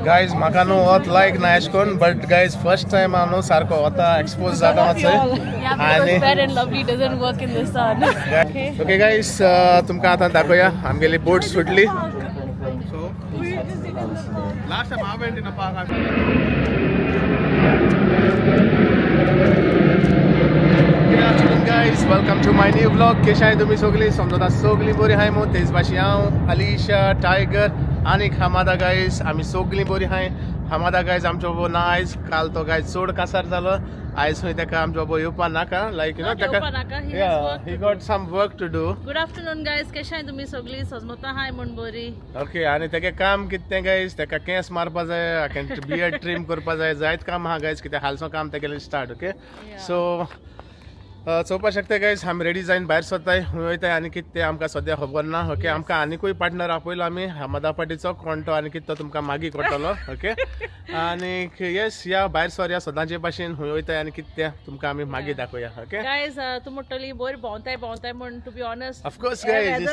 Guys म्हाका न्हू वत लायक ना एश कोन, बट गायज फर्स्ट टायम हांव न्हू सारको वता एक्सपोज जाता मातसो. Yeah, because आनी Fair and Lovely doesn't work in the sun. Okay. Okay guys, तुमकां आतां दाखोवया आमगेली बोट सुटली. लास्ट टायम हांव went in a park. Good afternoon guys, welcome to my new vlog. कशें आहाय तुमी सगळीं? समजता सगळीं बरीं आहाय मू. तेच भाशेन हांव, अलिशा, टायगर आनी हमादा गायज, आमी सगळीं बरीं आहाय. हमादा गायज आमचो बाबा ना आयज, काल तो गायज चड कासार जालो. आयज खंय तेका आमचो बाबा येवपा नाका, लायक you know Not तेका येवपा नाका, he has work he to got some work to do. Good afternoon guys, कशें आहाय तुमी सगळीं? सजमता हाय म्हूण बरी. ओके, आनी तेगे काम कितें तें गायज, तेका केंस मारपा जाय, बियर्ड ट्रीम करपा जाय, जायत काम आहा गायज. कितें हालसो काम तेगेलें स्टार्ट. ओके, सो चोवपा शकता गायज, आमी रेडी जावन भायर सरताय, खंय वयताय आनी कितें तें आमकां सद्या खबर ना. ओके, आमकां आनिकूय पार्टनर आपयलो आमी हमादा पाटीचो, कोण तो आनी कितें तो तुमकां मागीर कळटलो. ओके, आनीक येस, या भायर सरया सदांचे भाशेन, खंय वयताय आनी कितें तें तुमकां आमी मागीर दाखोवया. ओके गायज, तूं म्हणटली बरी भोंवताय भोंवताय म्हूण, to be honest, of course guys,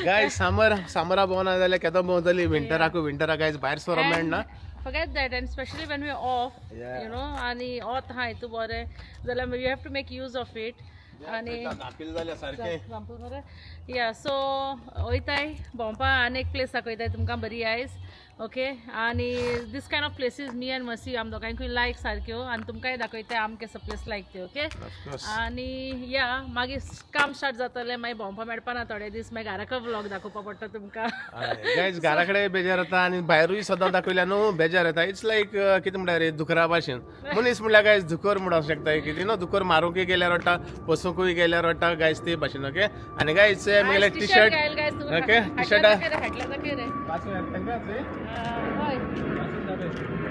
guys summer समरा भोंवना जाल्यार केदो भोंवतली? विंटराकू विंटरा गायज भायर सरो मेळना. Forget that, and especially when we're off, Yeah. you know, आनी वत आहा हितू बरें जाल्यार you have to make use of it. आनी धांपिल जाल्या सारकें. एक्झाम्पल मरे. या, सो वयताय भोंवपा आनी एक प्लेस दाखयताय तुमकां बरी आयज. ओके, आनी this kind of places me and Mercy आम दोगांयकूय लायक सारक्यो, आनी तुमकांय दाखयताय आम केसो प्लेस लायक त्यो. Okay, of course. आनी या मागीर काम स्टार्ट जातलें, मागीर भोंवपा मेळपा ना थोडे दीस, मागीर घराक व्लॉग दाखोवपा पडटा तुमकां. गायज घरा कडेन बेजार जाता आनी भायरूय सदां दाखयल्यार न्हू बेजार येता. It's लायक कितें म्हणटा रे, दुकरा भाशेन मनीस म्हणल्यार गायज दुकर म्हणूंक शकता कितें न्हू, दुकर मारूंकय गेल्यार रडटा, पोसूंकूय गेल्यार रडटा गायज, ते भाशेन. ओके, आनी गायज म्हगेलें T shirt, okay, T shirt हाडल्या दाखय रे. हय,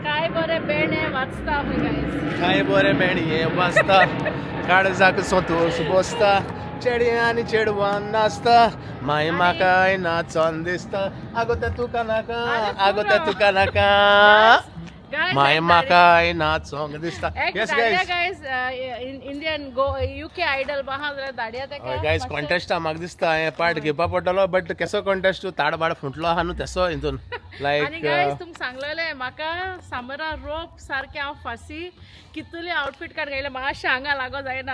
काय बरें बेणे वाचता खंय गायज. काय बरें मेणये वाचता, काळजाक सोतोस बसता, चेडे आनी चेडवान नाचता, माय म्हाकाय नाचोन दिसता, आगो तें तुका नाका, आगो तें तुका नाका, माय म्हाकाय नाचोंक दिसता. Yes guys, guys, Indian go UK Idol आहा जाल्यार धाडया तेका. हय गायज, कॉन्टेस्टा म्हाका दिसता हें पार्ट घेवपा पडटलो, बट केसो कॉन्टेस्ट, ताडबाड फुटलो आहा न्हू तेसो हितून आनी लायक. गायज, तुमकां सांगलेलें म्हाका सामरा रोप सारकें हांव फासी कितले आउटफीट काड घायलें, मातशें आंगा लागो जायना,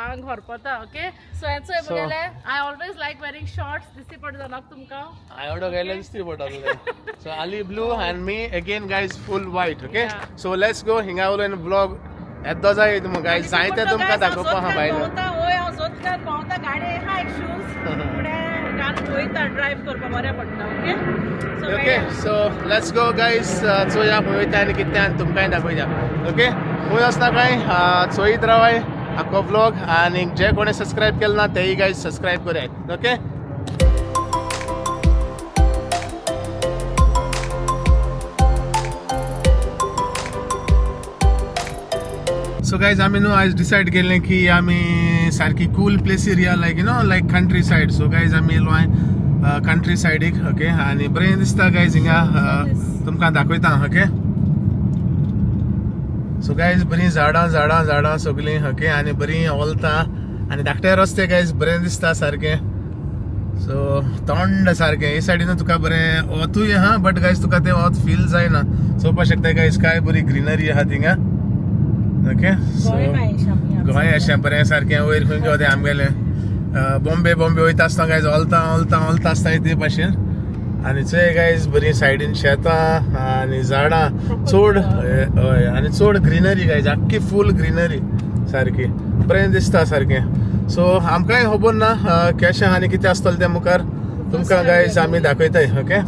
आंग हरपता. ओके, सो हेचो म्हगेलें I always like wearing shorts, दिसती पडटा जाणाक तुमकां. एवढो गेले दिसती पडटा. So Ali blue and me again guys full white. Okay, so let's go. हिंगा उलोवन ब्लॉग येदो जाय गायज, जाय तें तुमकां दाखोवपा आहा भायलो. भोंवता वय हांव जोतकार भोंवता, गाडये आहा एक शूज फुडें घालून वयता, ड्रायव्ह करपा बरें पडटा. Okay, so okay, so let's go guys, चोया खंय वयता आनी कितें आनी तुमकांय दाखोवया. ओके, खंय वचना काय, चोयत रावाय आख्खो व्लॉग, आनी जे कोणें सबस्क्रायब केलें ना तेय गायज सबस्क्रायब कराय. ओके, सो गायज, आमी न्हू आयज डिसायड केलें की आमी सारकी कूल प्लेसीर या, like you know like country side. So guys, आमी येयलो हांवें कंट्री सायडीक. ओके, आनी बरें दिसता गायज हिंगा, तुमकां दाखयता. ओके, सो गायज बरीं झाडां झाडां झाडां सगळीं. ओके, आनी बरीं ओलता आनी धाकटे रस्ते गायज, बरें दिसता सारकें. सो थंड सारकें हे सायडीन तुका बरें वतूय आहा, बट गायज तुका तें वत फील जायना. चोवपाक शकता गायज, काय बरी ग्रिनरी आहा थिंगा. ओके, सो गोंय अशें बरें सारकें वयर खंय वता आमगेलें बॉम्बे बॉम्बे वयता आसतना गायज ओलता ओलता ओलता आसता ते भाशेन. आनी चोय गायज, बरीं सायडीन शेतां आनी झाडां चड, हय, आनी चड ग्रिनरी गायज, आख्खी फूल ग्रिनरी सारकी, बरें दिसता सारकें. सो आमकांय खबर ना केशें आनी कितें आसतलें तें मुखार, तुमकां गायज आमी दाखयताय. ओके,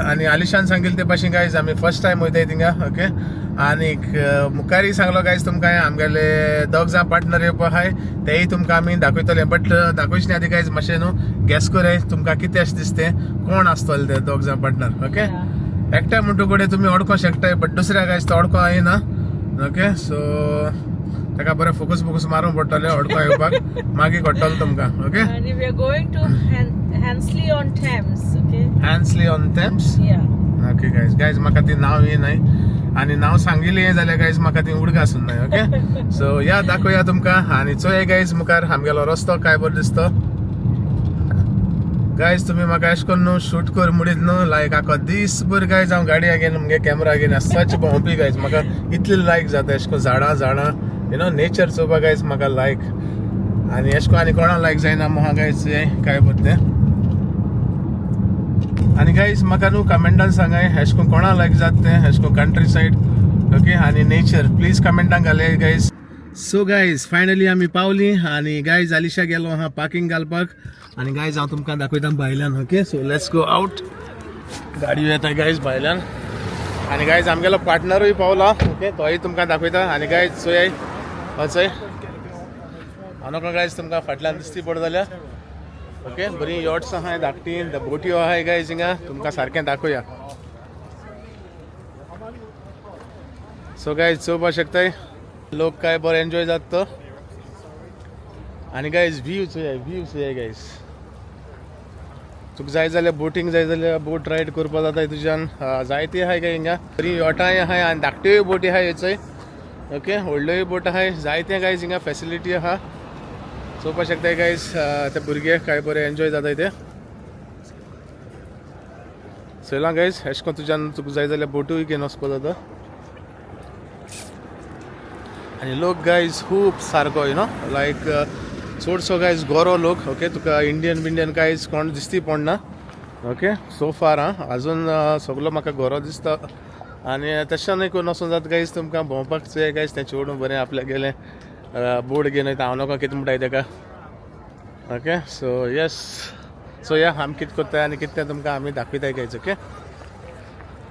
आनी आलिशान सांगिल्ले ते भाशेन गायज आमी फर्स्ट टायम वयताय थिंगा. ओके, आनीक मुखारय सांगलो गायज तुमकां, आमगेले दोग जाण पार्टनर येवपा आहाय, तेय तुमकां आमी दाखयतले. बट दाखोवचे आदी गायज मातशें न्हू गॅस कराय तुमकां कितें अशें दिसतें, कोण आसतले ते दोग जाण पार्टनर. ओके, एकट्या म्हणटा कडेन तुमी अडको शकताय, बट दुसऱ्या गायज तो अडको येना. ओके, सो ताका बरें फोकस फोकस मारूंक पडटलें अडको येवपाक, मागीर कळटलें तुमकां. ओके, आनी we are going to Hansley on Thames. Okay, Hansley on Thames. Yeah. Okay guys, guys म्हाका ती नांव येनाय, आनी नांव सांगिल्लें जाल्यार गायज म्हाका ती उडगासून नाय. ओके, सो या दाखोवया तुमकां, आनी चोया गायज मुखार आमगेलो रस्तो काय बरो दिसता. गायज तुमी म्हाका अशें करून न्हू शूट कर म्हणीत न्हू लायक आखो दीसभर गायज हांव गाडी घेवन मुगे कॅमेरा घेवन सच भोंवपी गायज. म्हाका इतली लायक जाता अशें करून झाडां झाडां, you know, nature चोवपाक गायज म्हाका लायक. आनी अशें करून आनी कोणा लायक जायना म्हाका गायज काय बरें तें. आनी गायज म्हाका न्हू कमेंटान सांगाय अशें करून कोणा लायक जाता तें अशें करून कंट्री सायड, ओके, आनी नेचर. प्लीज कमेंटान घालय गायज. सो गायज फायनली आमी पावली आनी गायज आलिशा गेलो आहा पार्किंग घालपाक. आनी गायज हांव तुमकां दाखयता भायल्यान. Okay, so let's go out. गाडी येता गायज भायल्यान. आनी गायज आमगेलो पार्टनरूय पावला. ओके, तोय तुमकां दाखयता. आनी गायज चोयाय हय हांव गायज तुमकां फाटल्यान दिसती पडत जाल्यार. ओके, बरी यॉट्स आहाय धाकटी, बोटयो आहाय गायज हिंगा. तुमकां सारकें दाखोवया. सो गायज चोवपाक शकताय लोक काय बरो एन्जॉय जाता तो. आनी गायज व्यू चोया, व्यू चोया गायज. तुका जाय जाल्यार बोटींग जाय जाल्यार बोट रायड करपाक जाता तुज्यान. जायती आहाय काय हिंगा, बरी यॉटांय आहाय आनी धाकट्योय बोटी आहाय हेचय. ओके, व्हडल्योय बोट आहाय, जायते गायज हिंगा फॅसिलिटी आहा. चोवपाक शकताय गायज ते भुरगे काय बरे एन्जॉय जाता ते. चोयला गायज, अशें करून तुज्यान तुका जाय जाल्यार बोटूय घेवन वचपाक जाता. आनी लोक गायज खूब सारको, you know, लायक चडसो गायज गोरो लोक. ओके, तुका इंडियन बिंडियन कांयच कोण दिसती पडना. ओके, सो फार आं अजून सगलो म्हाका गोरो दिसता. आनी तशें न्हय करून वचून जाता गायज तुमकां भोंवपाक चोय गायज. तें चेडूं बरें आपल्याक गेलें बोट घेवन वयता. हांव नाका कितें म्हणटाय तेका. ओके, सो येस, सो या आमी कितें करताय आनी कितें तें तुमकां आमी दाखयताय गायज. ओके,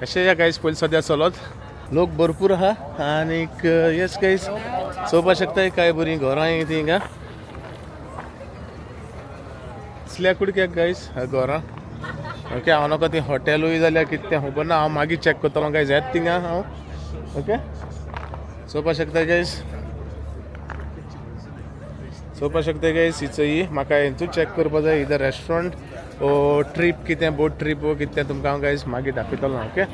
अशें या गायज पयलीं सद्या चलत लोक भरपूर आहा. आनीक येस गायज चोवपाक शकताय काय बरीं घरां ती हिंगा असल्या कुडक्याक गायज घरां. ओके, हांव नाका ती हॉटेलूय जाल्यार कितें तें खबर ना. हांव मागीर चॅक करतलो गायज येता थिंगा हांव. ओके, चोवपाक शकता गायज, चोवपाक शकता गायज. हिचो ही म्हाका हेंचू चॅक करपा जाय, इधर रेस्टोरंट ओ ट्रीप कितें, बोट ट्रीप ओ कितें, तुमकां हांव गायज मागीर दाखयतलो. Okay.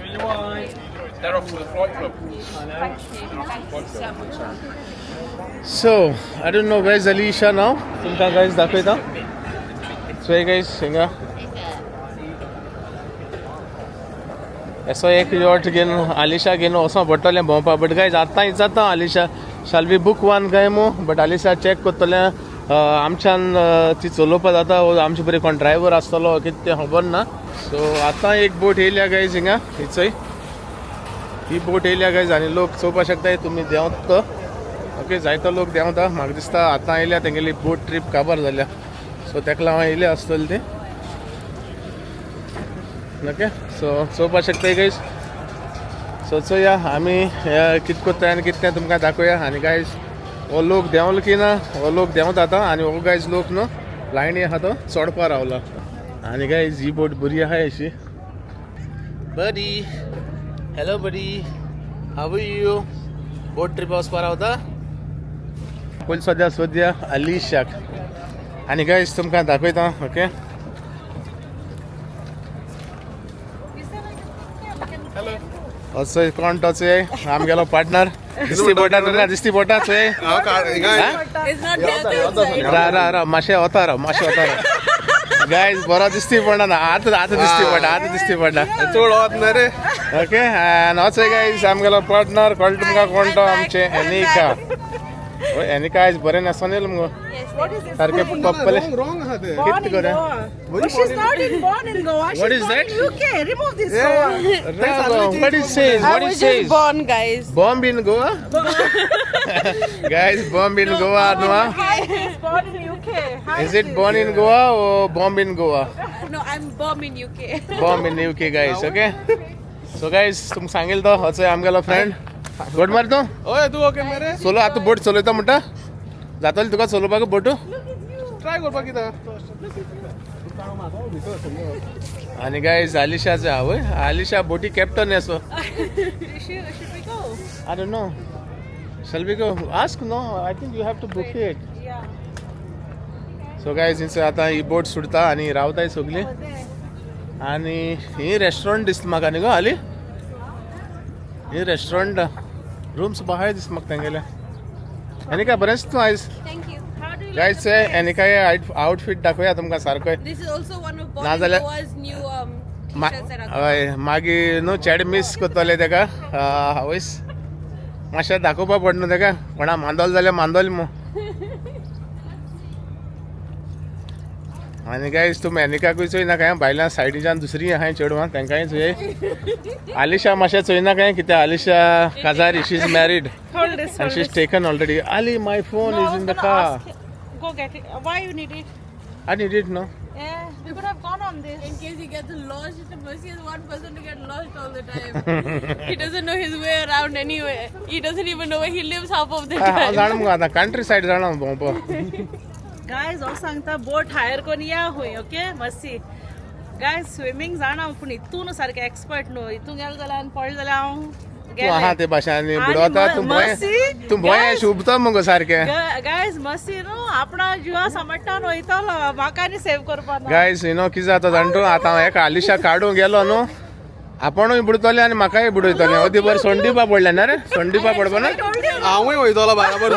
They're off to the flight club. So I don't know guys Alisha now. तुमकां गायज दाखयता. सो हे गायज हिंगा असो एक यॉट घेवन आलिशा घेवन वचों पडटलें भोंवपाक. बट गायज आतां विचारता Alisha, shall we book one काय मू? बट आलिशा चॅक करतलें आमच्यान ती चलोवपा जाता वो आमचे बरे कोण ड्रायव्हर आसतलो कितें तें खबर ना. सो आतां एक बोट येयल्या गायज हिंगा. हिचय ही बोट येयल्या गायज आनी लोक चोवपाक शकताय तुमी देंवता तो. ओके, जायतो लोक देंवता. म्हाका दिसता आतां येयल्या तेंगेली बोट ट्रीप काबार जाल्या, सो तेका लागून येयल्या आसतली ती. ओके, सो चोवपाक शकताय गायज. सो चोया आमी कितें करताय आनी कितें तें तुमकां दाखोवया. आनी गायज हो लोक देंवलो की ना, हो लोक देंवता आतां. आनी हो गायज लोक न्हू लायनी आहा तो चडपा रावला. आनी गायज ही बोट बरी आहा अशी. बरी, hello buddy, how you? Boat trip वचपा रावता पयलीं सद्या सद्या अलिशाक. आनी गायज तुमकां दाखयता. Okay. Is there like a thing there? We can असो कोण तो चोय आमगेलो पार्टनर दिसती पडटा तुमकां, दिसती पडटा चोय. It's not the other side. रा रा रा, मातशें वता राव, मातशें वता राव. गायज बरो दिसती पडना ना आतां, आतां दिसती पडटा, आतां दिसती पडटा. चड वत ना रे. ओके, आनी असो गायज आमगेलो पार्टनर कळटा तुमकां कोण तो? आमचें एनिका. एनिका आयज बरें न्हेसोन येयलें मुगो. Yes. What is this? सारकें पप्पले. रॉंग आहा ते. Born कित in करे? Goa. But she's not in, born in Goa. She's What is born that? in UK. Remove this Goa. What it says? I What it was just says? born, guys. Bomb in Goa? Guys, bomb in Goa, no? Hi, she's born in UK. Hi, Is it born in Goa or bomb in Goa? No, I'm born in UK. Bomb in UK, guys. Okay. So guys, तुमकां सांगेल तो होचो आमगेलो friend. गोड मार तूं. ओय, तूं okay मरे? चलो आतां बोट चलयता म्हणटा, जातली तुका चलोवपाक बोटू? ट्राय करपाक कितें. आनी गायज आलिशाचो आवय, आलिशा बोटी कॅप्टन असो. Should we go? I don't know. Shall we go? Ask no. I think you have to book it. Yeah. So guys, हिंगसर आतां ही बोट सुटता आनी रावताय सगळी. Over there. आनी ही रेस्टॉरंट दिसता म्हाका न्ही गो हाली. ही रेस्टॉरंट रूम्स बाहाय दिसता म्हाका तेंगेले. आनी काय बरेंच तूं आयज. Thank you. How do really like guys the place. एनिकाय outfit दाखोवया तुमकां सारको. This is also one of ना Born in जाल्यार- Goa's new t-shirts that are हय, मागीर न्हू चेडे मीस करतले तेका. आवयस, मातशें दाखोवपा पड न्हू तेका. कोणा मांदोल जाल्यार मांदोल मू. आनी गायज, तूं एनिकाकूय चोयना काय? भायल्यान सायडीच्यान दुसरी आहाय चेडवां, तेंकांय चोय. आलिशा मातशें चोयना काय? कित्याक Alisha काजारी, she is married. Hold this. And Hold she is this. Taken already. Ali, my phone No, I is was in the gonna car. ask. Go get it. Why you need it? I need it no. Yeah, we could have gone on this. In case he gets lost, Mercy is one person to get lost all the time. He doesn't know his way around anywhere. He doesn't even know where he lives half of the हांव time. जाणा मुगो आतां country side जाणा भोंवपाक. Guys, हांव सांगता, बोट higher करून या हुंय. ओके मस्ती. गायज, स्विमींग जाणा हांव, पूण हितून सारकें एक्सपर्ट न्हू. हितून गेलें जाल्यार आनी पडलें जाल्यार हांव तूं आहा ते भाशेन आनी आनी बुडवता तूं भंय. मस्ती. तूं भंय Guys, शुभता मुगो सारकें. गायज, मस्ती न्हू, आपणा जिवा सांबाळटा वयतलो, म्हाका आनी सेव करपा ना. गायज, you know कितें जाता जाणा तूं? आतां हांव एका आलिशा काडूंक गेलो न्हू, आपूणय बुडतलें आनी म्हाकाय बुडयतलें. अदी बरें सोंडिपा पडलें ना रे? सोंडिपा पडपा ना. हांवूय वयतलो बाराबर.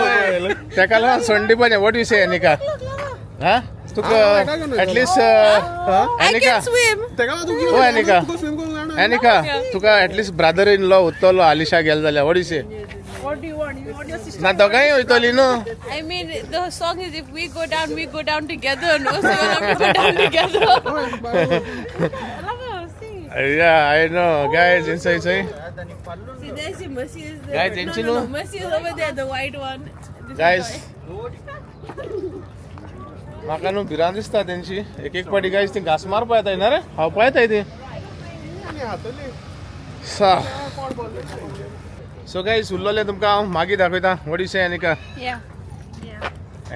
तेका लागून सोंडिपाचें. What you Se, Aneka? हा, तुका at least I Anika can swim. तेका लागून तूं ओ एनिका, तुका स्विम करूंक जाणा. एनिका, तुका at least brother in law उत्तलो Alisha गेलें जाल्यार. What you say? What do you want? You want your sister? ना, दोगांय वयतली न्हू. I mean, the song is if we go down, we go down together. No, so we'll have to go down together. Love her, see. Yeah, I know, guys. Inside, say. See, there's the Mercy is there. Guys, no, ain't you no, know? no, Mercy is over there, the white one. This is Guys, white. म्हाका न्हू भिरांत दिसता तेंची. एक एक पाटी guys ती घांस मारपा येताय ना रे, खावपा येताय ती. सा सो गायज, उरलोलें तुमकां हांव मागीर दाखयता. What you say, Anika? Yeah.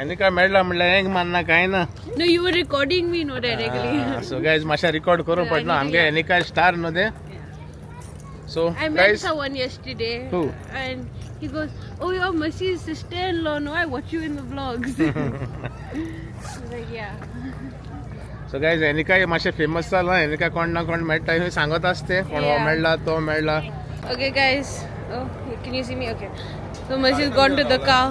Anika मेळ्ळा म्हणल्यार हेंग मारना कांय ना. No, you were recording me, no, directly. So guys, मातशें रिकॉर्ड करूंक पडना. आमगे एनिका स्टार न्हू तें. So I met guys, someone yesterday. Who? And he goes, "Oh, you're Mercy's sister-in-law. No, I watch you in the vlogs." I was like, yeah. So guys, Anika मातशें famous जालां. Aneka कोण ना कोण मेळटा हें सांगत आसते, कोण हो Yeah. मेळ्ळा, तो मेळ्ळा. Okay, guys. Oh, can you see me? Okay. So Mercy's gone to the car.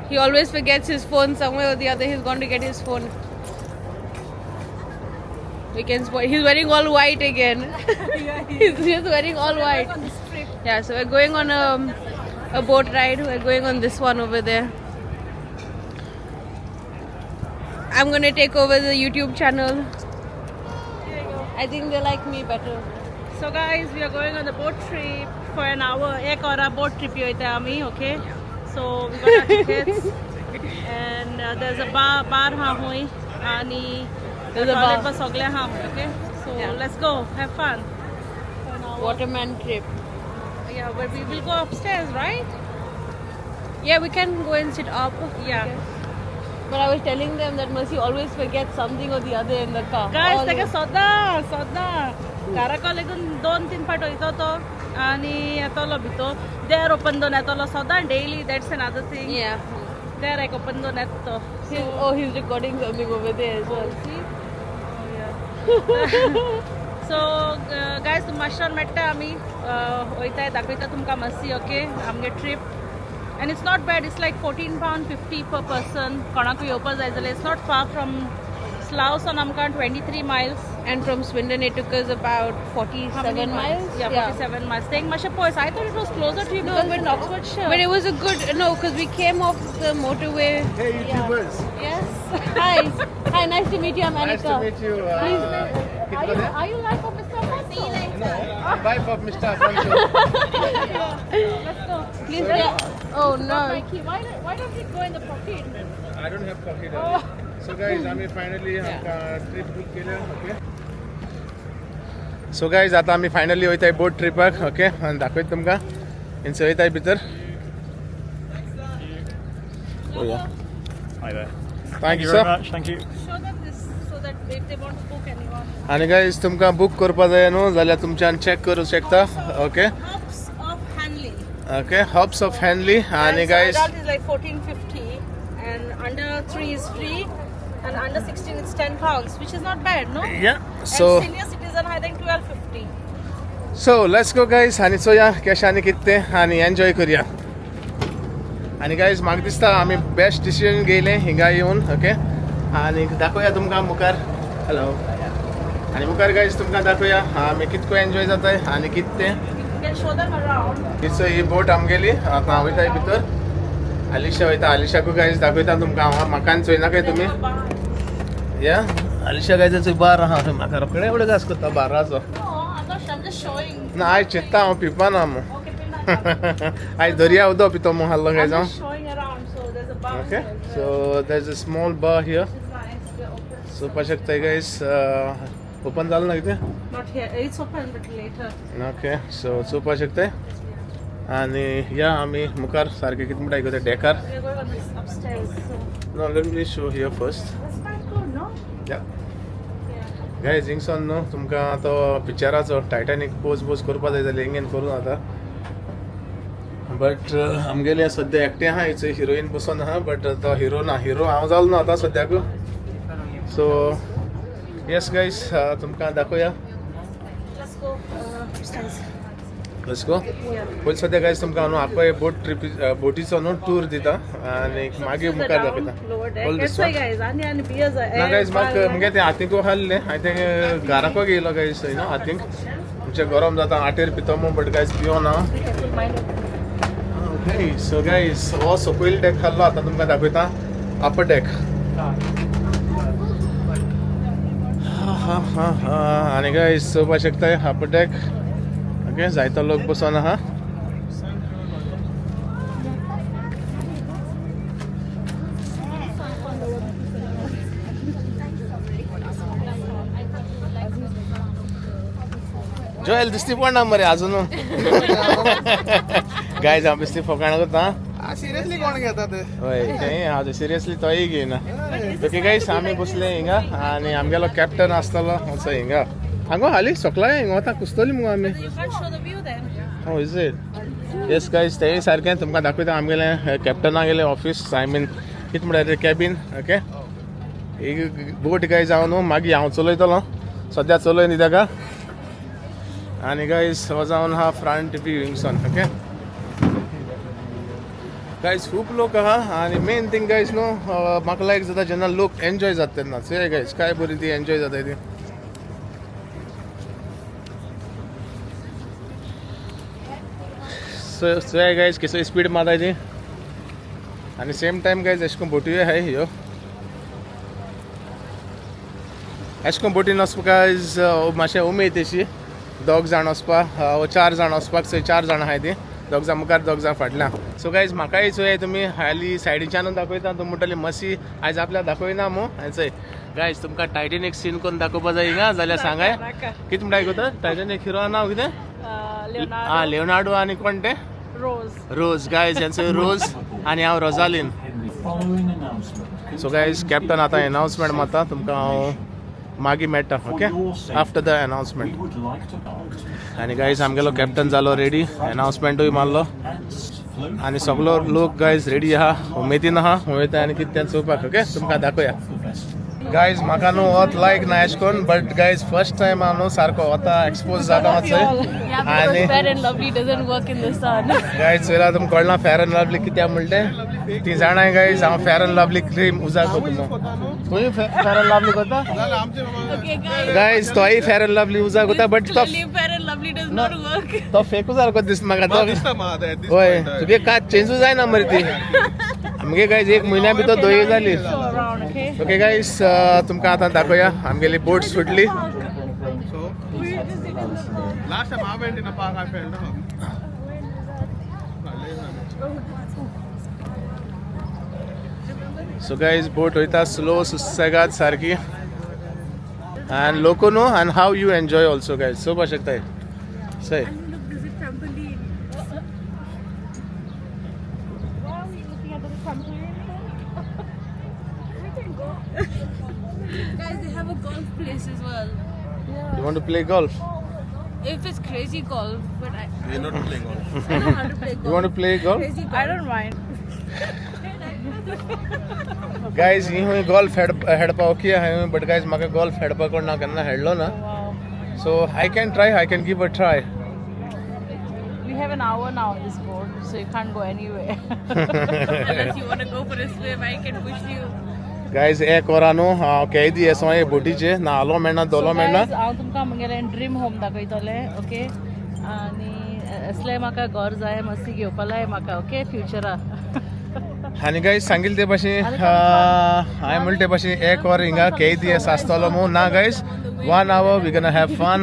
He always forgets his phone somewhere or the other. He's gone to get his phone. We can spot. He's wearing all white again. He's just wearing all white. On this trip. Yeah, so we're going on a boat ride. We're going on this one over there. I'm gonna take over the YouTube channel. I think they like me better. So guys, we are going on the boat trip for an hour. एक और boat trip वयता आमी, okay? So we got our tickets and there's a bar हा हुंय आनी There's a toilet bar. बा सगळें हा हुंय, okay? So Yeah. let's go, have fun. For an hour. Waterman trip. Yeah, but we will go upstairs, right? Yeah, we can go and sit up. Yeah. But I was telling them that Mercy always forgets something or the other in the car. Guys, Always. तेका सदां सदां घराक लेगून दोन तीन फावट वयतो तो आनी येतलो भितर, देर ओपन दोन येतलो सदां daily. That's another thing. Yeah. देर एक ओपन दोन येता तो. He's recording something over there as well. See? So guys, मातशें मेळटा आमी वयताय, दाखयता तुमकां मातशी. ओके, आमगे trip and it's not bad. It's like £14.50 per person. कोणाकूय येवपा जाय जाल्यार it's not far from स्लावसान आमकां 23 miles. And from Swindon, it took us about 47 miles. Yeah, 47 miles. Think मातशें पयस. I thought it was closer to you No, because in Oxfordshire. But it was a good no, because we came off the motorway. Hey, YouTubers. Yes. Hi. Hi. Nice to meet you. I'm Nice Anika. to meet you. Are you live for Mr. Alfonso? Wife of Mr. Alfonso. Let's go. Please. Yeah. Oh no. My key. Why don't it go in the pocket? I don't have pocket. So guys, आम्ही finally आमकां trip book केल्या. Okay, so guys, आतां आमी finally वयताय बोट ट्रिपाक. Okay, आनी दाखयता तुमकां inch वयताय भितर. Hi there. Thank you very sir. Much. Thank you. Show them this so that if they want to book anyone. आनी गायज, तुमकां बूक करपा जाय न्हू जाल्यार तुमच्यान चॅक करूं शकता. Okay. Hops of Hanley. Okay, hops of Henley. आनी And so guys, adult is like 14.50 and under 3 is free and under 16 it's £10, which is not bad, no? Yeah, so And senior citizen I think 12.50. So let's go guys, आनी चोया कशें आनी कितें तें आनी enjoy करुया. आनी गायज म्हाका दिसता आमी बेस्ट डिसिजन घेयलें हिंगा येवन. ओके, आनी दाखोवया तुमकां मुखार. हॅलो, आनी मुखार गायज तुमकां दाखोवया आमी कितको एन्जॉय जाताय आनी कित तें. ही बोट आमगेली. आतां हांव वयता भितर, आलिशा वयता. आलिशाकूय गायज दाखयता तुमकां हांव. म्हाका चोयनाकाय तुमी. या आलिशा गायज बार आहा थंय. म्हाका रोखडे एवढे घास करता बाराचो. ना आयज चिंत्ता हांव पिवपा ना मू. आयज दर्या उदक पितो मू हाडलो गायज हांव. Okay, so there is a small bar here. So पळोवपाक शकता गायज, ओपन जालें ना कितें? Not here. It's open, but later. Okay, so चोवपाक शकता. आनी या आमी मुखार सारकें कितें म्हणटा आयकता decker. We're going on this upstairs. So No, let me show here first. that's quite good, no? Yeah. Guys, हिंगसोन न्हू तुमकां तो पिक्चराचो टायटॅनीक पोज पोज करपा जाय जाल्यार हिंगेन करून जाता. बट आमगेले सद्या एकटें आहा, हिचो हिरोइन बसोन आहा, बट तो हिरो ना, हिरो हांव जालो ना आतां सद्याक. सो येस गायज, तुमकां दाखोवया. Let's go upstairs. Let's go. पयलीं सद्या गायज तुमकां न्हू आखो बोट ट्रिप बोटीचो न्हू टूर दिता आनी मागीर मुखार दाखयता. All this one. Guys, आनी आनी beers are ना गायज, म्हाका मुगे तें हातींकू हाडलें हांवें, तें घराको घेयलो गायज न्हू हातींक. आमचें गरम जाता आटेर पितो मू, बट गायज पियो ना. ओके, सो गायज हो सकयल डेक खाल्लो, आतां तुमकां दाखयता अपर डेक. हा हा हा, आनी गायज चोवपाक शकताय अपर डेक. ओके, जायतो लोक बसोन आहा. जोएल दिसती पडना मरे अजून. गायज हांव बेश्टी फकाणां करता. सिरियसली कोण घेता ते? हय, तें हांव सिरियसली तोय घेयना. ओके गायज, आमी बसले हिंगा आनी आमगेलो कॅप्टन आसतलो असो हिंगा. हांगो हालीं सकला हिंगा वता कुसतली मुगो आमी. You can't show the view then. Oh, is it? Yes guys, तेंय सारकें तुमकां दाखयता आमगेलें कॅप्टनागेलें ऑफीस, I mean कितें म्हणटा तें कॅबीन. ओके, ही बोट गायज हांव न्हू मागीर हांव चलयतलो, सद्या चलय न्ही ताका. आनी गायज हो जावन आहा फ्रंट व्यू हिंगसून. ओके गायज, खूब लोक आहा. आनी मेन थींग गायज न्हू म्हाका लायक जाता जेन्ना लोक एन्जॉय जाता तेन्ना. चोय गायज काय बरी ती एन्जॉय जाता ती. चोय गायज कसो स्पीड मारता ती. आनी सेम टायम गायज अशें करून बोटूय आहाय ह्यो. अशें करून बोटीन वचपा गायज मातशें उमेद अशी. दोग जाण वचपाक, चार जाण वचपाक, थंय चार जाणां आहाय ती, दोग जाण मुखार दोग जाण फाटल्यान. सो गायज म्हाकाय चोय तुमी हाली सायडीच्यानूच दाखयता. तुमी म्हणटली मसी आयज आपल्याक दाखयना मू. आनी चोय गायज तुमकां टायटेनीक सीन करून दाखोवपा जाय हिंगा जाल्यार सांगाय. कितें म्हणटा आयकता टायटेनीक हिरो नांव कितें? Leonardo. लिओनार्डो आनी कोण तें? रोज. रोज गायज, यांचो रोज आनी हांव रोजालीन. सो गायज कॅप्टन आतां एनावन्समेंट मारता तुमकां, हांव मागीर मेळटा. Okay, after the announcement. आनी गायज आमगेलो कॅप्टन जालो रेडी, एनावन्समेंटूय मारलो आनी सगलो लोक गायज रेडी आहा, उमेदीन आहा. वयता आनी कितें तें चोवपाक. ओके, तुमकां दाखोवया. गायज म्हाका न्हू वत लायक ना एशें करून, बट गायज फर्स्ट टायम हांव न्हू सारको वता एक्सपोज जाता मातसो. Yeah, because Fair and Lovely doesn't work in the sun. Guys चोयला तुमकां कळना फेर एंड लवली कित्याक म्हणलें ती जाणाय गायज. हांव फेर एंड लवली क्रीम उजाग करता. तुंय फेर एंड लवली करता? Okay, guys. गायज तोय फेर एंड लवली उजाग करता, बट तो Literally, Fair and Lovely does not work. तो फेकू सारको दिसता म्हाका तो. दिसता म्हाका at this हय, point. तुगे कात चेंजूच जायना मरे ती. आमगे गायज एक म्हयन्या भितर दोय जाली. Show around, okay? Okay guys, तुमकां आतां दाखोवया आमगेली बोट सुटली. So last time I went in a park, I fell down. So guys बोट वयता स्लो सुसेगाद सारकी. आनी लोक न्हू आनी how you enjoy also guys चोवपाक शकताय. सय Look, there's a trampoline. Why are we looking at the trampoline? We can go. Guys, they have a golf place as well. You want to play golf? If it's crazy golf, but I, We're not playing golf. I know how to play golf. You want to play golf? Crazy golf. I don't mind. Guys ही हुई golf हेडपा okay हांवें, but guys म्हाका golf हेडपा कोण ना केन्ना हेडलो ना. Wow. So I can try, I can give a try. We We have an hour now on this boat, so you can't go anywhere. Unless you want to go for a swim, I can push you. Guys एक वरां न्हू हांव कैदी येसो हे बोटीचे न्हालो मेळना धोलो मेळना. So guys, हांव तुमकां म्हगेलें ड्रीम होम दाखयतलें, ओके. आनी असलें म्हाका घर जाय, मातशी घेवपा जाय म्हाका, ओके, फ्युचरा. आनी गायज सांगिल्ले ते भाशेन हांवें म्हणलें ते भाशेन एक वर हिंगा कैदी येस आसतलो म्हूण ना guys. 1 hour we gonna have fun.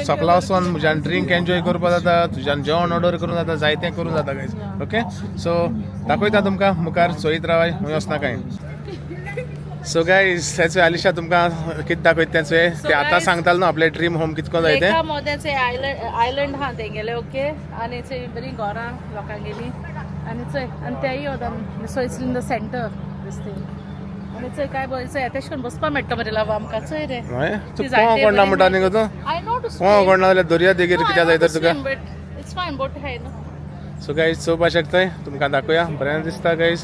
सकला वचोन म्हज्यान ड्रिंक एन्जॉय करपा जाता, तुज्यान जेवण ऑर्डर करूं जाता, जायतें करूं जाता गायज. ओके सो दाखयता तुमकां मुखार, चोयत रावाय, खंय वचना कांय. सो गायज तेच आलिशा तुमकां कितें दाखयता तें चोय. ते आतां सांगतालो न्हू आपलें ड्रीम होम कितको जाय तें. एका मोद्याचे आयलंड आहा तेंगेले, ओके. आनी थंय बरीं घरां लोकांगेलीं आनी चोय आनी तेय वता. So it's in the centre this thing. आनी चोय काय बरें चोय तेश करून बसपा मेळटा मरे लाव आमकां, चोय रे. हय तूं पोवंक कोण ना म्हणटा न्ही गो तूं. I know to पोवंक कोण ना जाल्यार दर्या देगेर कित्याक जाय तर तुका. बट it's fine, बोट आहाय न्हू. सो गायज चोवपा शकताय, तुमकां दाखोवया, बरें दिसता गायज.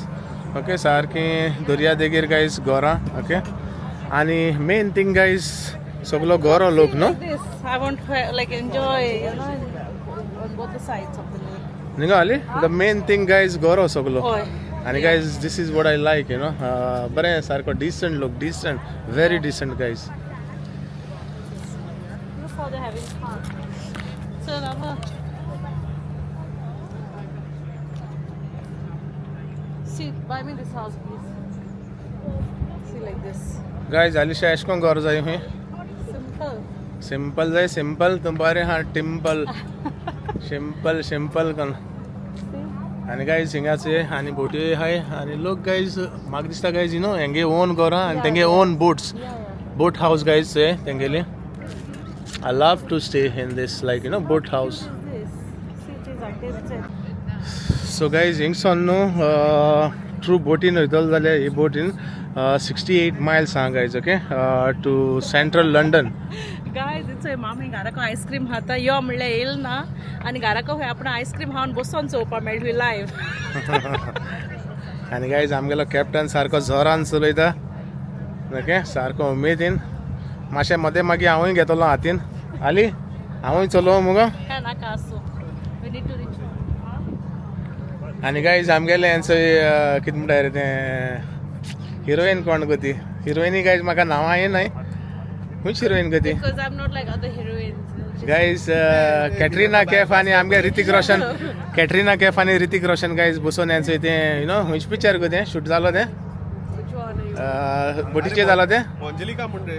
ओके सारकें दर्या देगेर गायज घरां. ओके आनी मेन थिंग गायज सगलो गोरो लोक न्हू. This I want to like enjoy, you know, on both the sides of the lake. न्ही गो Ali, the main thing guys गोरो सगलो. हय. आनी guys this is what I like, you know. बरें सारको डिसंट लोक, decent, very decent guys. Look how they're having fun. So Rama. See, buy me this house, please. See, like this. Guys Alisha एश कोन घर जाय खंय. Simple. Simple जाय, simple तूं बरें हा, टिंपल सिंपल सिंपल कन. आनी गायज हिंगाचे आनी बोटी आहाय आनी लोक गायज म्हाका दिसता गायज you know हेंगे ओन घरां आनी तेंगे own boats, boat house guys हे तेंगेली. I love to stay in this like you know boat house. This. See, these are this. So guys हिंगसोन न्हू थ्रू बोटीन वयतलो जाल्यार ही बोटीन 68 मायल्स आहा guys, okay, to central London. Guys, it's a मामी घराक ice cream खाता यो म्हणल्यार येयल ना आनी घराक खंय आपण आयस्क्रीम खावन बसोन चोवपा मेळटली लायव्ह. आनी गायज आमगेलो कॅप्टन सारको जोरान चलयता, ओके, सारको उमेदीन. मातशें मदें मागीर हांवूय घेतलो हातीन. आली हांवूय चलोवं मुगो. काय नाका आसूं, we need to reach. आनी गायज आमगेलें हेंचो कितें म्हणटा रे तें हिरोइन कोण गो ती हिरोइनी गायज म्हाका नांवां येनाय. खंयची हिरोइन गो ती? Because I'm not like other heroines. Guys Katrina Kaif आनी आमगे ऋतिक रोशन, कॅटरिना कैफ आनी ऋतिक रोशन गायज बसून हेंचो तें you know खंयचें पिक्चर गो तें शूट जालो तें? Which one are you? बोटीचेर जालो तें. मंजलिका मुंडे.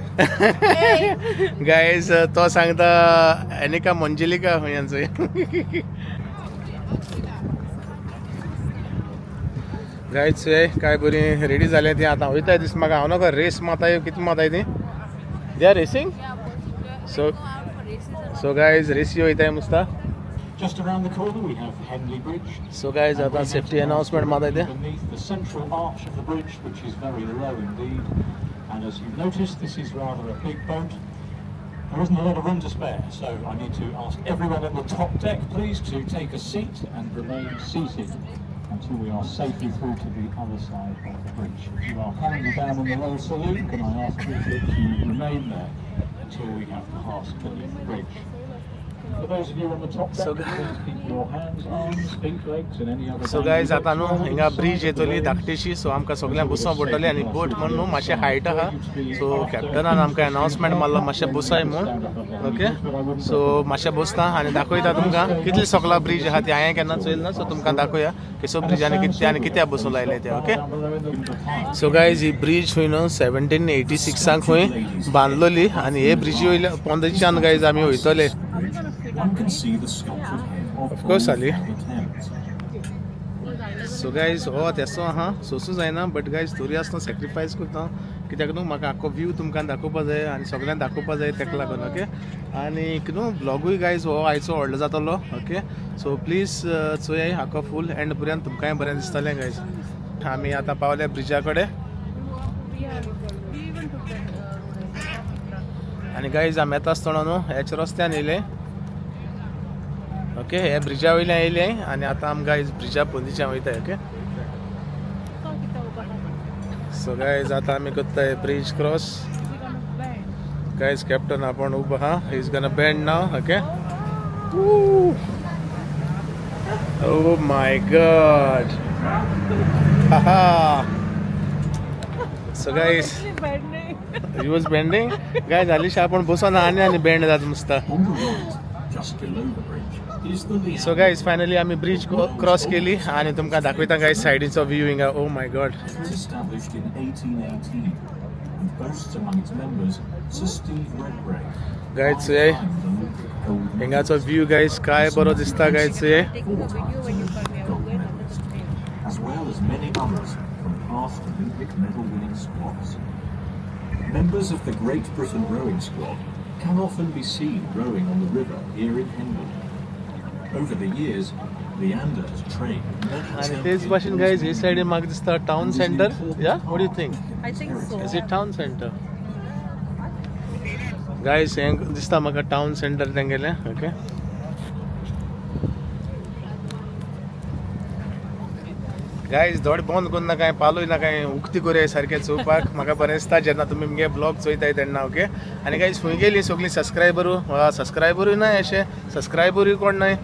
गायज तो सांगता एनिका मंजिलिका खंय यांचो. गायज काय बरी रेडी जालें ती आतां वयताय दीस म्हाका. हांव नाका रेस माताय कितें माताय ती, they are racing. So so guys रेसी वयताय मुस्ता. Just around the corner we have Henley Bridge. So guys आतां सेफ्टी अनाउन्समेंट माताय ते. Beneath the central arch of the bridge, which is very low indeed. And as you've noticed, this is rather a big boat. There isn't a lot of room to spare, so I need to ask everyone on the top deck, please, to take a seat and remain seated until we are safely through to the other side of the bridge. If you are currently down in the lower saloon, can I ask please that you remain there until we have passed beneath the bridge. For those of you on the top deck, So please keep your hands, arms, feet, legs and any other so guys आतां न्हू हिंगा bridge येतली धाकटीशी, so आमकां सगळ्यांक बसोंक पडटलें. आनी बोट म्हण न्हू मातशें हायट आहा, सो कॅप्टनान आमकां अनाउन्समेंट मारलो मातशें बसाय म्हूण. ओके सो मातशें बसता आनी दाखयता तुमकां कितली सकला ब्रीज आहा ती. हांवें केन्ना चोयल ना, सो तुमकां दाखोवया कसो ब्रीज आनी कितें आनी कित्याक बसून लायले ते. ओके सो गायज ही ब्रीज खंय न्हू 1786 खंय बांदलोली आनी हे ब्रिजी वयल्या पोंदच्यान गायज आमी वयतले. One can see the sculptured head of, Of course, Ali. The Thames. So guys हो तेसो आहा सोसूं जायना, बट गायज तरी आसतना सॅक्रिफायस करता कित्याक न्हू म्हाका आख्खो व्यू तुमकां दाखोवपा जाय आनी सगळ्यांक दाखोवपा जाय तेका लागून. ओके आनी न्हू ब्लॉगूय गायज हो आयचो व्हडलो जातलो. ओके सो प्लीज चोयाय आख्खो फूल एंड पर्यंत, तुमकांय बरें दिसतलें गायज. आमी आतां पावले ब्रिजा कडेन. आनी गायज आमी येता आसतना न्हू ह्याच रस्त्यान येयले. ओके हे ब्रिजा वयल्यान येयले आनी आतां आमी गायज ब्रिजा पोंदीच्यान वयताय. ओके सो गायज आतां आमी करताय ब्रीज क्रॉस. गायज कॅप्टन आपण उबो आहा, he is gonna bend now. Okay. Oh my God. Haha. So guys, he was bending. Guys, Alisha आपण बसून आणि आणि बेंड जात नुसता. On the right, just below the bridge, is the Leander. So guys, finally आम्ही ब्रिज क्रॉस केली आणि तुमका दाखवता गाईज सायडीचो व्यू हिंगा. Oh my God. It was established in 1818 and boasts among its members Sir Steve Redgrave, guys चोय the Olympic gold हिंगाचो view guys काय बरो दिसता गाईज चोय. Taking a video when you call me. I will go and under the train. As well as many others from past Olympic medal-winning squads. Members of the Great Britain rowing squad can often be seen rowing on the river here in Hendon. Over the years, Leander has trained many आणि तेच champion भाशेन guys हे oarsmen सायडीन म्हाका दिसता town and is an centre. important Yeah, what you part think? of I think Hendon's so. Is it town centre? Guys हें दिसता म्हाका टाउन सेंटर तेंगेलें. ओके गायज, धड बंद करून नाका, पालोय नाका, उक्ती करूया सारकें चोवपाक म्हाका बरें दिसता जेन्ना तुमी मुगे ब्लॉग चोयताय तेन्ना. ओके, आनी गायज खंय गेली सगळीं सबस्क्रायबरू? सबस्क्रायबरूय नाय, अशें सबस्क्रायबरूय कोण नाय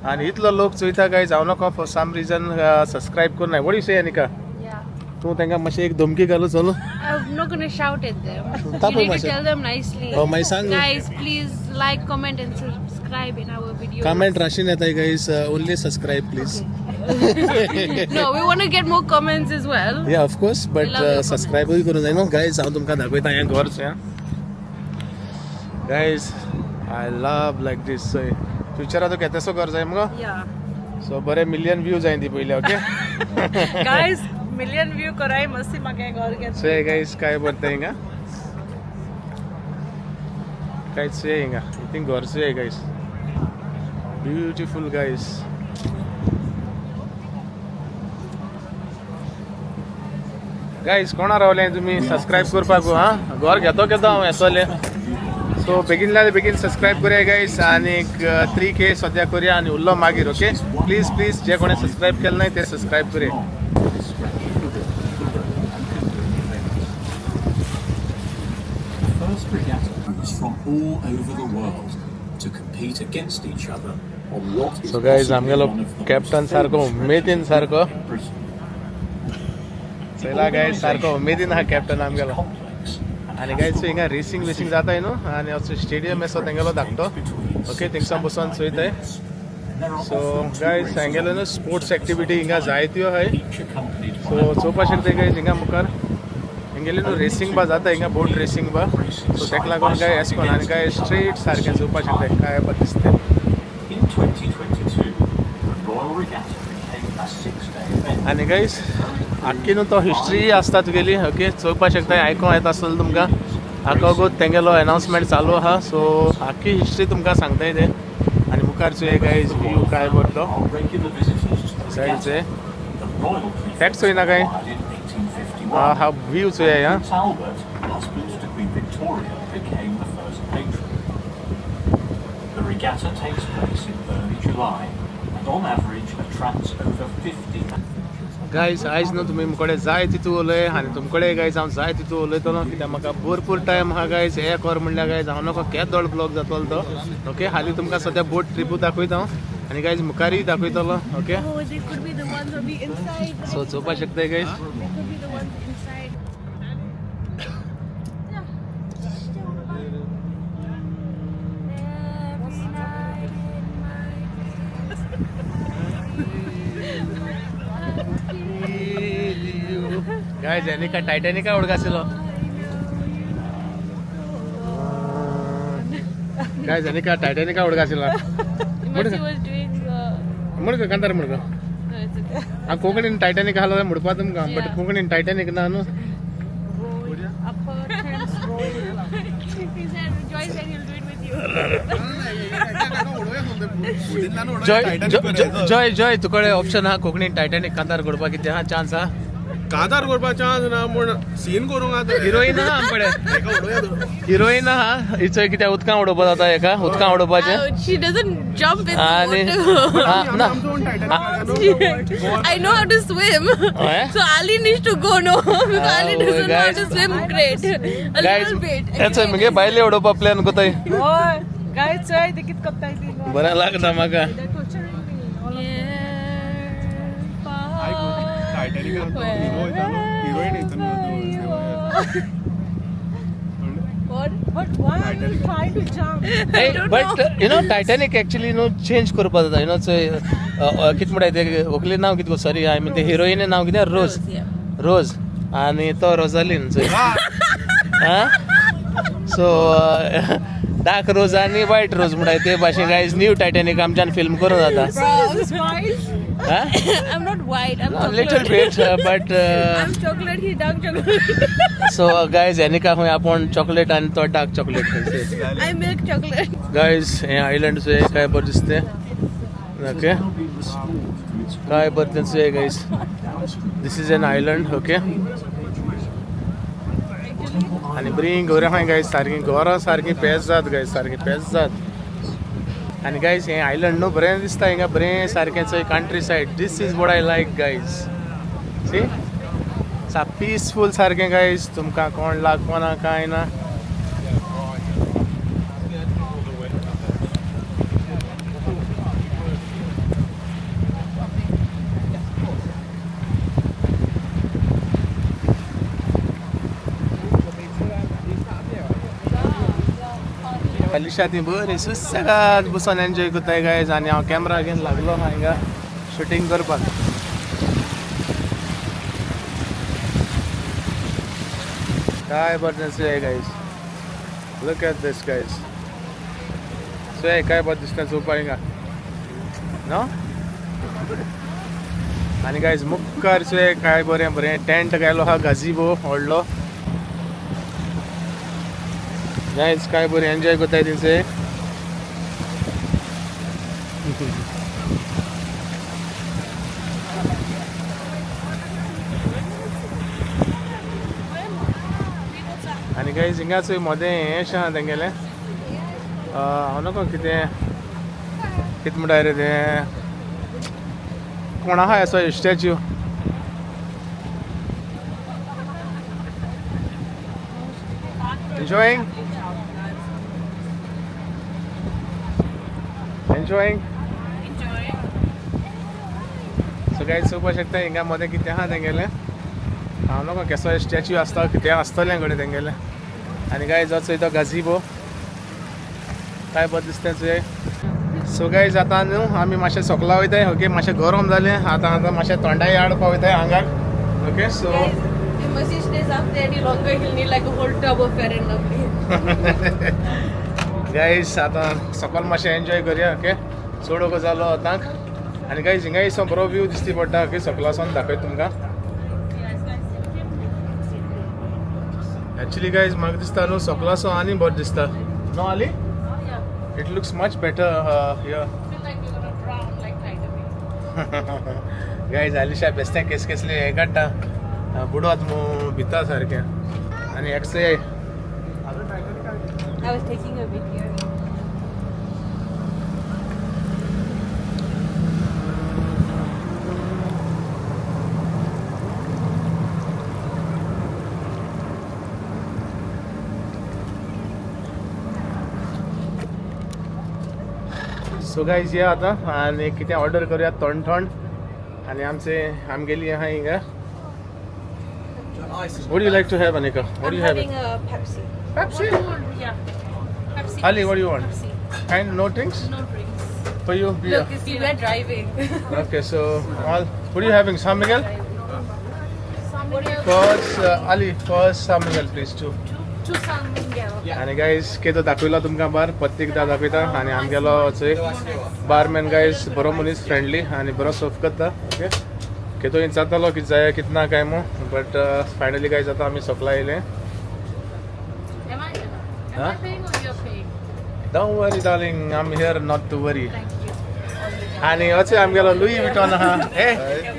आनी इतलो लोक चोयता गायज, हांव नको फॉर सम रिजन सबस्क्रायब करूं नाय. What you say, Anika? Yeah. तूं तांकां मातशें एक धमकी घालू चल. I'm not gonna shout at them. You Tapoy need to मातशें. Tell them nicely. Oh, मागीर सांग. Guys, please like, comment, and subscribe in our videos. Comment राशीन येताय guys, only subscribe please. No, we want to get more comments as well. Yeah, of course, but love your सबस्क्रायबूय करूं जाय न्हू guys. हांव तुमकां दाखयता हें घर guys. I love like this. फ्युचराक तुका केतेसो घर जाय मुगो? Yeah. सो बरे मिलियन व्यू जाय ती पयली. ओके. गायज, मिलियन व्यू कराय मस्ती म्हाका घर घेत. सो हे गायज काय बरं हिंगा काय चोय हिंगा थिंग घर चोय गायज. Beautiful guys. गायज कोणा रावले तुमी सबस्क्रायब करपाक? हां, घर घेतो घेतो हांव येतोलें. सो बेगीनल्या बेगीन सबस्क्रायब करूया गायज आनी 3K सद्या करूया आनी उरलो मागीर. ओके, प्लीज प्लीज, जे कोणें सबस्क्रायब केलें नाय ते सबस्क्रायब करूया. Long this stretch of the river and canoeing events. The first regatta was from all over the world to compete against each other on what is So guys, possibly आमगेलो one of the most captain सारको famous उमेदीन stretches सारको. in Britain. चयला guys, सारको उमेदीन हा captain आमगेलो. Complex and आनी guys हिंगा रेसिंग विसिंग जाताय न्हू आनी असो स्टेडियम आसा तेंगेलो धाकटो. ओके, थिंगसान बसून चोयताय. सो गायज, हांगेलो न्हू स्पोर्ट्स एक्टिविटी हिंगा जायत्यो आहाय. सो चोवपाक शकता गायज, हिंगा मुखार हेंगेली न्हू रेसिंग बा जाता हिंगा, बोट रेसिंग बा. सो तेका लागून काय एस कोन आनी काय स्ट्रेट सारकें चोवपाक शकता काय बा दिसता. In 2022, the Royal Regatta became a 6-day event. आनी गायज आख्खी न्हू तो हिस्ट्री आसता तुगेली. ओके, चोवपाक शकता, आयकोंक येता आसतलें तुमकां. आखो गो तेंगेलो एनाउन्समेंट चालू आहा. सो आख्खी हिस्ट्री तुमकां सांगताय ते. आनी मुखार चोय गायज व्यू काय बरो तो. Are regular visitors to the सायडीचे regatta. The Royal prefix Tax चोयना काय? acquired in 1851. हा हा व्यू चोय हा. Prince Albert, husband to Queen Victoria, became the first patron. The regatta takes place in early July and on average attracts over 50 guys आयज न्हू तुमी मुकडे जाय तितू उलय आनी तुमकडे गायज हांव जाय तितू उलयतलो कित्याक म्हाका भरपूर टायम आहा गायज. एक वर म्हणल्यार गायज हांव नको केदोळ ब्लॉग जातलो तो. ओके, हालीं तुमकां सद्या बोट ट्रिपू दाखयता हांव आनी गायज मुखारूय दाखयतलो. Okay. Oh, they could be the ones on the inside. So चोवपाक शकता guys. They could be the ones inside. Every night in my guys Anika टायटॅनिका उडकाशिलो गायज, एनिका टायटॅनिका उडकाशिलो. Mercy was doing मुडक कांतार मुडक. No, it's okay. हांव कोंकणीन टायटॅनिक आसलो म्हणपा तुमकां, बट Yeah. कोंकणीन टायटॅनिक ना न्हू. Upper Thames Road. He said, Joy said he'll do it with you. Joy Joy Joy, तुकडे ऑप्शन आहा कोंकणीन टायटॅनिक कांतार करपाक कितें आहा चान्स आहा? कांतार करपा चान्स ना, पूण सीन करूंक आतां. हिरोईन आहा आमकडे, हिरोईन आहा. हिचो कित्याक उदकां उडोवपा जाता हेका, उदकां उडोवपाचें. Ouch, she doesn't jump in the आनी water. हा, ना. I know how to swim. हय? So Ali needs to go no because Ali Oh, doesn't know how guys. to swim great. A guys little bit. हेचो मुगे बायले उडोवपा plan कोताय. हय guys, चोय ते कित कोत्ताय ती. बरें लागता म्हाका. They're torturing me. All of Yeah. Titanic hero heroine Wherever you are. What? But why are you trying to jump? But you know Titanic actually न्हू चेंज करपा जाता you know कितें म्हणटा ते व्हंकले नांव कितें सॉरी I mean ते हिरोईन नांव कितें रोज रोज आनी तो रोजालीन चोय सो डार्क रोज आनी वायट रोज म्हणटा ते भाशेन गायज न्यू टायटॅनीक आमच्यान फिल्म करूं जाता. Bro, I'm not white. I'm chocolate. Little bit but I'm chocolate. He's dark chocolate. So guys हेनिका खंय आपूण चॉकलेट आनी तो dark chocolate. I'm milk chocolate. Guys हे आयलंड चोय काय बरें दिसते. ओके काय बरें तें चोय guys. This is an island. Okay आनी बरी गोऱ्यां खंय गायज सारकी गोरां सारकी पेज जात गायज सारकी पेज जात. आनी गायज हें आयलंड न्हू बरें दिसता हिंगा बरें सारकें चोय countryside. This is what I like guys. See सा पिसफूल सारकें गायज तुमकां कोण लागपा कांय ना. अलिशा ती बरी सुसेगाद बसून एन्जॉय करताय गायज. आनी हांव कॅमरा घेवन लागलो आहा हिंगा शुटींग करपाक. काय बरें चोय guys. Look at this guys. चोय काय बरें दिसता चोवपाक हिंगा न्हू. आनी गायज मुखार चोय काय बरें बरें टेंट घायलो आहा गाजिबो व्हडलो. गायज काय बरें एन्जॉय करताय तेंचे. आनी गायज हिंगा चोय मदें हें अशें आहा तेंगेलें हांव नको कितें कितें म्हणटा रे तें कोण आहा असो statue. Enjoying? Enjoying? Enjoying. So guys चोवपाक शकता हिंगा मदें कितें आहा तेंगेलें. हांव नको केसो स्टॅच्यू आसता कितें आसतलें घडये तेंगेलें. आनी गायज हो चोय तो गाजिबो काय बरें दिसता चोय. सो गायज आतां न्हू आमी मातशें सोकला वयताय. ओके मातशें गरम जालें आतां आतां मातशें तोंडाय हाडपा वयताय आंगाक. Okay so Guys, if Masih stays up there any longer, he'll need like a whole tub of Fair and Lovely. Guys आतां सकयल मातशें एन्जॉय करया. ओके चड वगो जालो आतां. आनी गायज हिंगा इसो बरो व्यू दिसती पडटा. ओके सकलासान दाखयता तुमकां. एक्चुअली गायज म्हाका दिसता न्हू सकलासो आनी बरें दिसता न्हू Ali. It looks much better here. Feel like we're gonna drown like Titanic. Guys Alisha बेस्तें केस केसले हें काडटा बुडवात मू भिता सारकें. आनी x ray I was taking a video. So guys या आतां आनी कितें ऑर्डर करूया तोंड आनी आमचे आमगेली आहा हिंगा. What do you like to have, Anika? What I'm do you have? having a Pepsi. Pepsi? Yeah. Pepsi. Ali, what do you want? Pepsi. And no drinks? No drinks. For you? Beer. Look, you see, we're driving. Okay, so all. What are you having? San Miguel? San Miguel. First, Ali, first San Miguel, please, two. Two San Miguel. आनी guys केदो दाखयलो तुमकां bar पत्तीकदां दाखयता. आनी आमगेलो चोय बारमॅन guys बरो मनीस फ्रेंडली आनी बरो सर्व करता. ओके केदो विचारतालो कितें जाय कितें ना काय म्हूण बट फायनली गायज आतां आमी सकला येयले. Am I Huh? paying or you're paying? Don't worry darling, I am here not to worry. Thank you. आनी अचे आमगेलो लुई विटॉन आहा. ए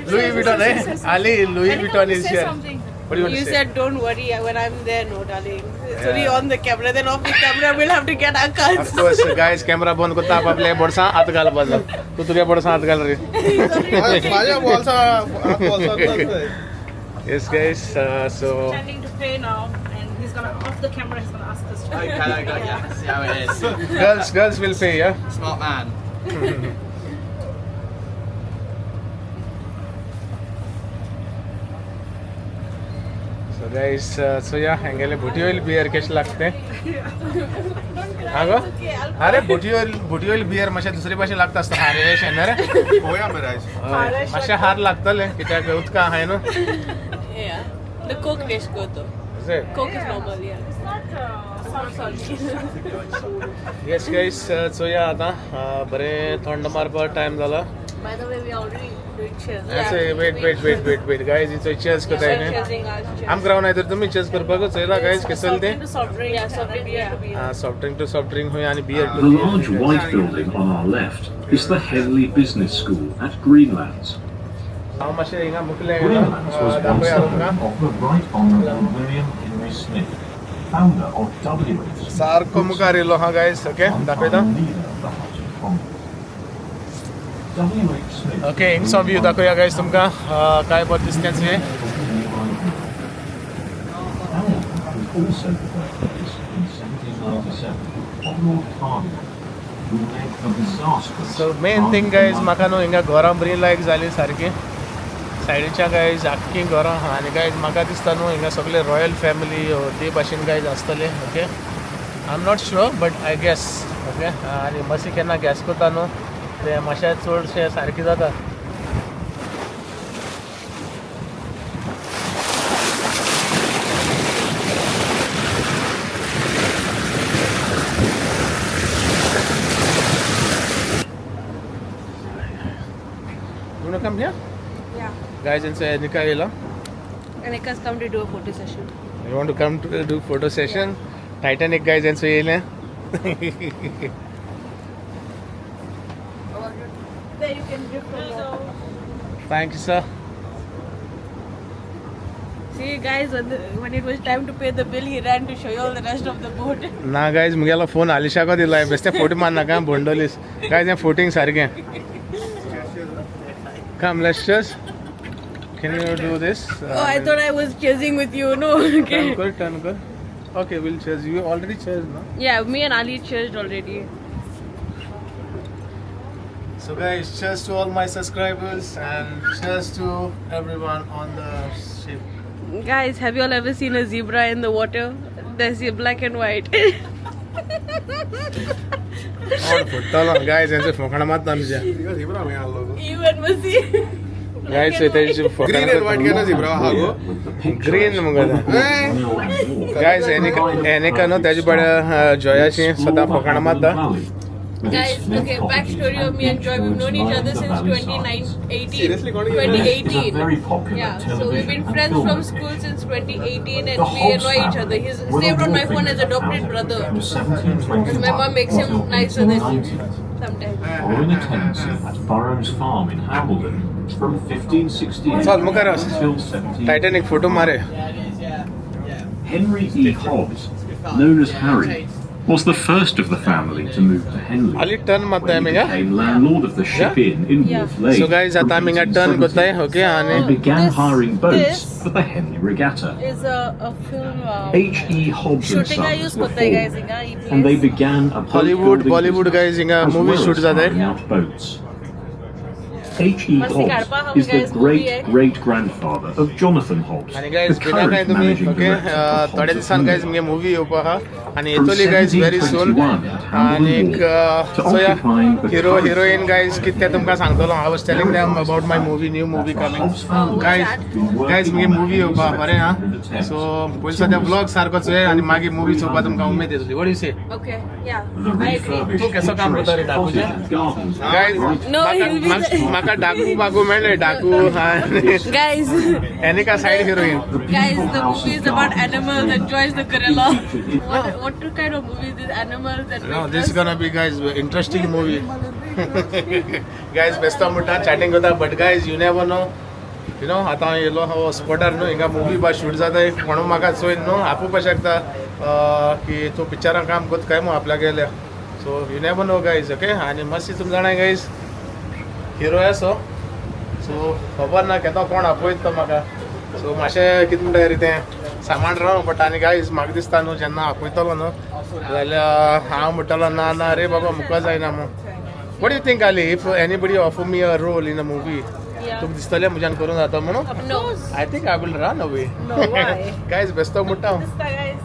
Louis Vuitton A Ali Louis Anika, Vuitton you is say here. something. What do you want You to say? said don't worry when I'm there, no darling. It's only Yeah. on the camera. Then off the camera, we'll have to get our cards. Of course, guys, camera बंद करता आपल्या बोर्सां हात घालपा जाय. तूं तुगे बोर्सां हात घाल रे. माझ्या बॉल्सा बॉल्सा. Yes guys, so Pretending to pay now, and he's gonna off the camera. He's gonna ask us to. Okay, okay, yeah. See how it is. girls will pay, yeah. Smart man. So guys चोया हेंगेले बोटी वयली beer कशें लागते. हा गो, अरे बोटी वयली beer मातशें दुसरे भाशेन लागता आसता. हार अशें न्हय रे, पळोवया मरे आयज. हय, मातशें हार लागतलें कित्याक उदकां आहाय न्हू. Yeah. The Coke tastes good though. Is it? Coke is normal, yeah. It's not salty. Yes guys, चोया आतां बरें थंड मारपा टायम जाला. By the way, we already doing cheers. Yeah. Wait wait wait wait wait guys, हिचो chase करताय न्ही. Cheersing us. Cheers. आमकां रावन तर तुमी चेस करपाक चोयला गायज केसल तें. Soft drink to soft drink. Yeah, soft drink, beer yeah. to beer. Soft drink to soft drink हुंय आनी beer The to large white building on our left is the Henley Business School at Greenlands. हांव मातशें हिंगा मुखलें Greenlands was once दाखोवया the तुमकां. Home of the Right Honourable William Henry Smith, founder of W. H. Smith सारको मुखार येयलो हा guys. Okay दाखयता. and leader of the House of Commons. W. H. Smith okay हिंगसो व्यू दाखोवया guys तुमकां. काय बरें दिसता तें. Hamilton was also the birthplace in 1797 of Lord Cardigan, who led a disastrous so main thing guys, म्हाका न्हू हिंगा घरां बरी लायक जाली सारकी सायडीच्या गायज, आख्खी घरां आहा. आनी गायज म्हाका दिसता न्हू हिंगा सगळे रॉयल फॅमिली ते भाशेन गायज आसतले. Okay, I am not sure but I guess. Okay, आनी मातशें केन्ना गॅस करता न्हू ते मातशें चडशें सारकें जाता. You wanna come here? Yeah. Guys, it's Anika येयला. Anika's come to do a photo session. You want to come to do photo session? Titanic guys यांचं येयलें. There you can drink from there. Thank you sir. See guys, when it was time to pay the bill, he ran to show you all the rest of the boat. ना guys, मुगेलो phone आलिशाको दिला, बेस्ते photo मार नाका बोंडोलीस. Guys हें फोटींग सारकें. Come, let's just, can you do this? Oh, I thought I was chasing with you. No, okay. Turn कर, turn कर. Okay, will chase. You already chase ना? Yeah, me and Ali cheersed already. So guys, cheers to all my subscribers and cheers to everyone on the ship. Guys, have you all ever seen a zebra in the water? There's a black and white. कोण फुट्टलो guys, यांचे फोकाणां मारता आमच्या. झिब्रा खंय आहलो तूं? You and Masi. Guys, तेजी Green and white केन्ना झिब्रा आहा गो? With the picturesque Green मुगो तें. Mill and Wharf guys, Aneka न्हू तेजे बडे जॉयाची सदां फोकाणां मारता. Valley, with its Guys, Smith okay, cottages backstory of and me and Joy. We've known each beechwoods other lining the since valley sides. 2018. Seriously, कोण This is a 2018. very popular Yeah, so we've television been and friends film from location. school since 2018 and The we Hobbs annoy each other. family He's were the saved on my wharfingers phone as of adopted Hamilton brother. from 1721 My mom makes him until nicer than me 1890. sometimes. Following a tenancy at Burroughs Farm in Hambledon from 1568 चल मुखार वच. until 17. Titanic photo मारे. Henry E. Hobbs, known as Harry, was the first of the family to move to Henley, Ali turn मारताय where आमी he हिंगा. became landlord of the Ship Inn in Yeah. Wolf Lane so guys, from आतां आमी हिंगा turn 1870 करताय. Okay, आनी and began This- hiring boats this for the Henley Regatta. Is a film. H. E. Hobbs and Shooting I Sons use were करताय guys formed, हिंगा ही and they place. began a boat Hollywood, building Bollywood business guys हिंगा as movie well shoot as जाताय. hiring out boats. H. E. मस्ती Hobbs काडपा हांव is the guys movie एक. great great grandfather of Jonathan Hobbs, आनी the guys भिना काय current तुमी. managing okay, director of थोड्या Hobbs of दिसान गायज Henley. मुगे मुवी येवपा आहा आनी From येतली guys very soon. 1721 at Hambledon आनीक Wharf to so yeah occupying the hero current heroine guys कितें तुमकां सांगतलो. I was telling them about my movie, new movie The coming. Hobbs family guys has been working guys मुगे on the movie Henley येवपा stretch बरें of हा. the River Thames so पयलीं सद्या vlog सारको चोय आनी मागीर मुवी चोवपा तुमकां उमेद येतली. What you say? Okay, yeah. The I agree. refurbished तूं केसो काम करता रे picturesque डाकूचें? cottage and gardens guys right No, he'll be the- म्हाका डाकू बाकू मेळ्ळे डाकू. Guys, Aneka side heroine. The guys, beautiful the house movie and is about gardens animals and Joy's the gorilla. is featured in What kind of movie is this? Animals and No, this is gonna be guys interesting movie. Guys, बेस्ता Mutha chatting करता, but guys you never know. You know, आतां येयलो हो स्पॉटार न्हू, हिंगा movie बा shoot जाता, कोण म्हाका चोयन न्हू आपोवपा शकता की तूं पिक्चरान काम करता काय म्हूण आपल्याक गेल्या. So you never know guys. Okay, आनी मातशी तुमी जाणा गायज हिरो आसो. सो खबर ना केदो कोण आपयत तो म्हाका. सो मातशें कितें म्हणटा रे तें सामान राव. बट आनी गायज म्हाका दिसता न्हू जेन्ना आपयतलो न्हू जाल्यार हांव म्हणटलो ना ना रे बाबा मुका जायना म्हूण. What do you think, Ali? If anybody offer me a role in a movie, तुका दिसतलें म्हज्यान करूं जाता म्हणून? No. I think I will run away. No, why? Guys, बेस्तो मुट्टा हांव. दिसता guys.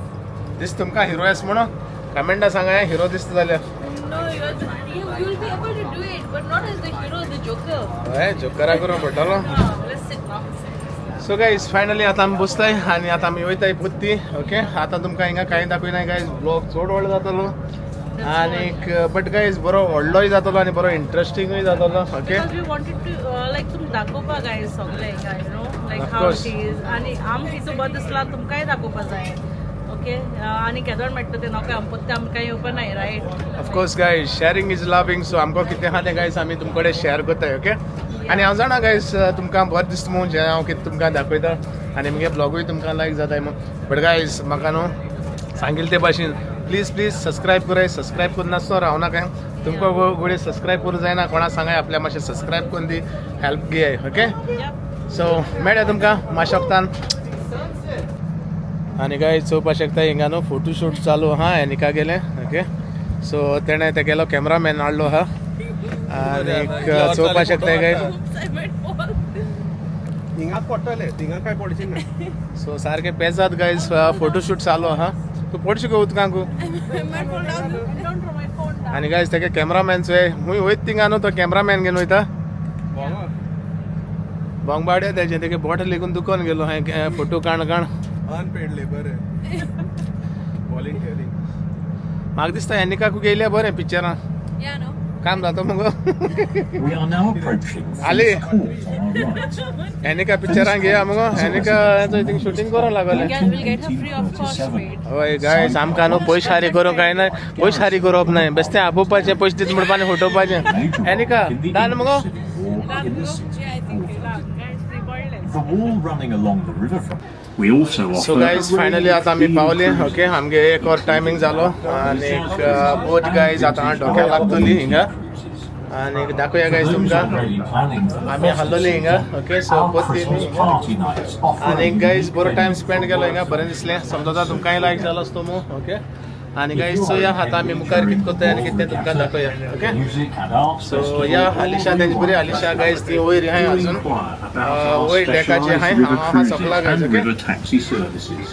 दिस तुमकां हिरो आस म्हणून कमेंटा सांगा हिरो दिसता जाल्यार. No, you'll be able to do it, but not as the hero, the Joker. हय, जोकरा करूं पडटलो. Let's sit now. So guys, finally आतां आमी बसताय आनी आतां आमी वयताय पोत्ती. ओके, आतां तुमकां हिंगा कांय दाखयना गायज, ब्लॉग चड व्हडलो जातलो आनीक बट गायज बरो व्हडलोय जातलो आनी बरो इंट्रस्टिंगूय जातलो. Okay, Because we wanted to like तुम दाखोवपा guys सगळें हिंगा, you know, like Of how course. it is. आनी आम कितें बरें दिसलां तुमकांय दाखोवपा जाय. ओके, आनी केदोळ मेळटा तें नोका आम पोत्ते आमकां येवपा नाय, right? Of course guys, sharing is loving. So आमकां कितें आहा तें गायज आमी तुमकडे शेअर करताय. ओके, आनी हांव जाणा गायज तुमकां बरें दिसता म्हणून जें हांव कितें तुमकां दाखयता आनी मुगे ब्लॉगूय तुमकां लायक जाताय म्हणून. बट गायज म्हाका न्हू सांगिल्ले ते भाशेन प्लीज प्लीज सबस्क्रायब कराय. सबस्क्रायब करून नासतो रावनाका, तुमकां घोडये सबस्क्रायब करूं जायना, कोणा सांगाय आपल्या मातशें सबस्क्रायब करून दी, हेल्प घेय. ओके, सो मेळया तुमकां मातशा वक्तान. आनी गायज चोवपाक शकता हिंगा न्हू फोटोशूट चालू आहा एनिका गेलें. ओके, सो तेणें तेगेलो कॅमरामॅन हाडलो आहा आनीक चोवपाक शकता guys. Oops, I might fall. हिंगा पडटले, थिंगा काय पडचे ना. सो सारकें पेजात गायज, फोटोशूट चालू आहा. तूं पडशी गो उदकांकू. I might fall down. Don't throw my phone down. आनी गायज तेगे कॅमरामॅन चोय खूंय वयता थिंगा न्हू तो कॅमरामॅन घेवन वयता. बोंगबाडे तेजें तेगे बोट लेगून दुकोन गेलो हांवें फोटो काण काण. Unpaid labour, volunteering. म्हाका दिसता एनिकाकू गेल्या बरें पिक्चरां. Yeah, no. काम जाता मुगो. We are now approaching Ali. Thieves Court on our right. Aneka पिक्चरां घेया मुगो, एनिका थिंग शुटींग करूंक लागलें. We'll get her free of cost, mate. हय गायज, आमकां न्हू पयशे हारी करूंक कांय ना, पयशे हारी करप ना, बेश्टें आपोवपाचें, पयशे दित म्हणपा आनी फटोवपाचें. एनिका In the done मुगो. English Civil War in the Yeah, I think 1640s. Guys, free पडलें. The wall running along the riverfront. We also offer so guys, a finally range आतां आमी of पावले. themed okay, आमगे एक वर timing जालो आनीक बोट गायज आतां धोक्याक लागतली हिंगा cruises. आनीक दाखोवया For guys those तुमकां already planning for the आमी festive हाल्लोली हिंगा. season, okay, so our पोत्ती Christmas party nights offer a आनीक गायज unique बरो टायम venue spend for केलो हिंगा, workers. बरें दिसलें, समजता तुमकांय लायक जालो आसतो मू. ओके, आनी गायज चोया आतां आमी मुखार कितें करताय आनी कितें तुमकां दाखोवया. Okay, Music and arts so festival या or Alisha तेंची बरी आलिशा गायज ती वयर हाय do अजून inquire about our वयर डेकाचे हाय specialised river हांव आहा सकला cruises guys. And okay, river taxi services.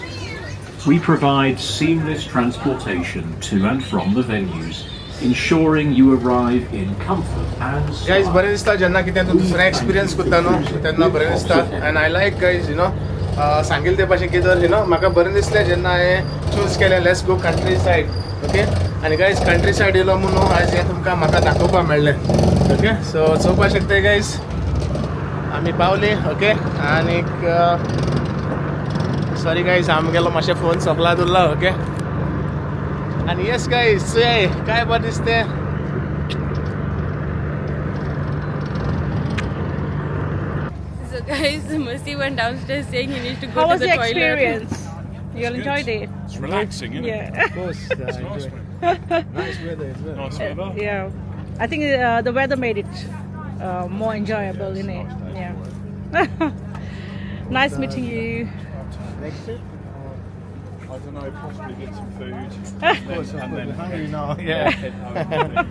We provide seamless transportation to and from the venues, ensuring you arrive in comfort and guys style. बरें दिसता जेन्ना कितें तूं दुसरें एक्सपिरियन्स करता न्हू तेन्ना बरें दिसता. And I like guys, you know, सांगिल्लें ते भाशेन की जर you know म्हाका बरें दिसलें जेन्ना हांवें चूज केलें let's go country side. Okay, आनी गायज कंट्री सायड येयलो म्हणून आयज हें तुमकां म्हाका दाखोवपाक मेळ्ळें. ओके, सो चोवपाक शकता गायज आमी पावली. ओके, आनीक सॉरी गायज आमगेलो मातशें फोन सोंपला उरला. ओके, आनी येस गायज चोय काय बरें दिसतें. So guys, Masi went downstairs saying he needs to go How to was the the toilet. experience? You all enjoyed it? It's relaxing, isn't it? Yeah. Of course, It's nice, mate. Nice weather as well. Nice weather. Yeah. I think the weather made it more enjoyable, innit? Yeah. Nice meeting you. Next trip? I don't know, possibly get some food. Of course, and of course. then We're hungry now. Yeah. head home. I think. Got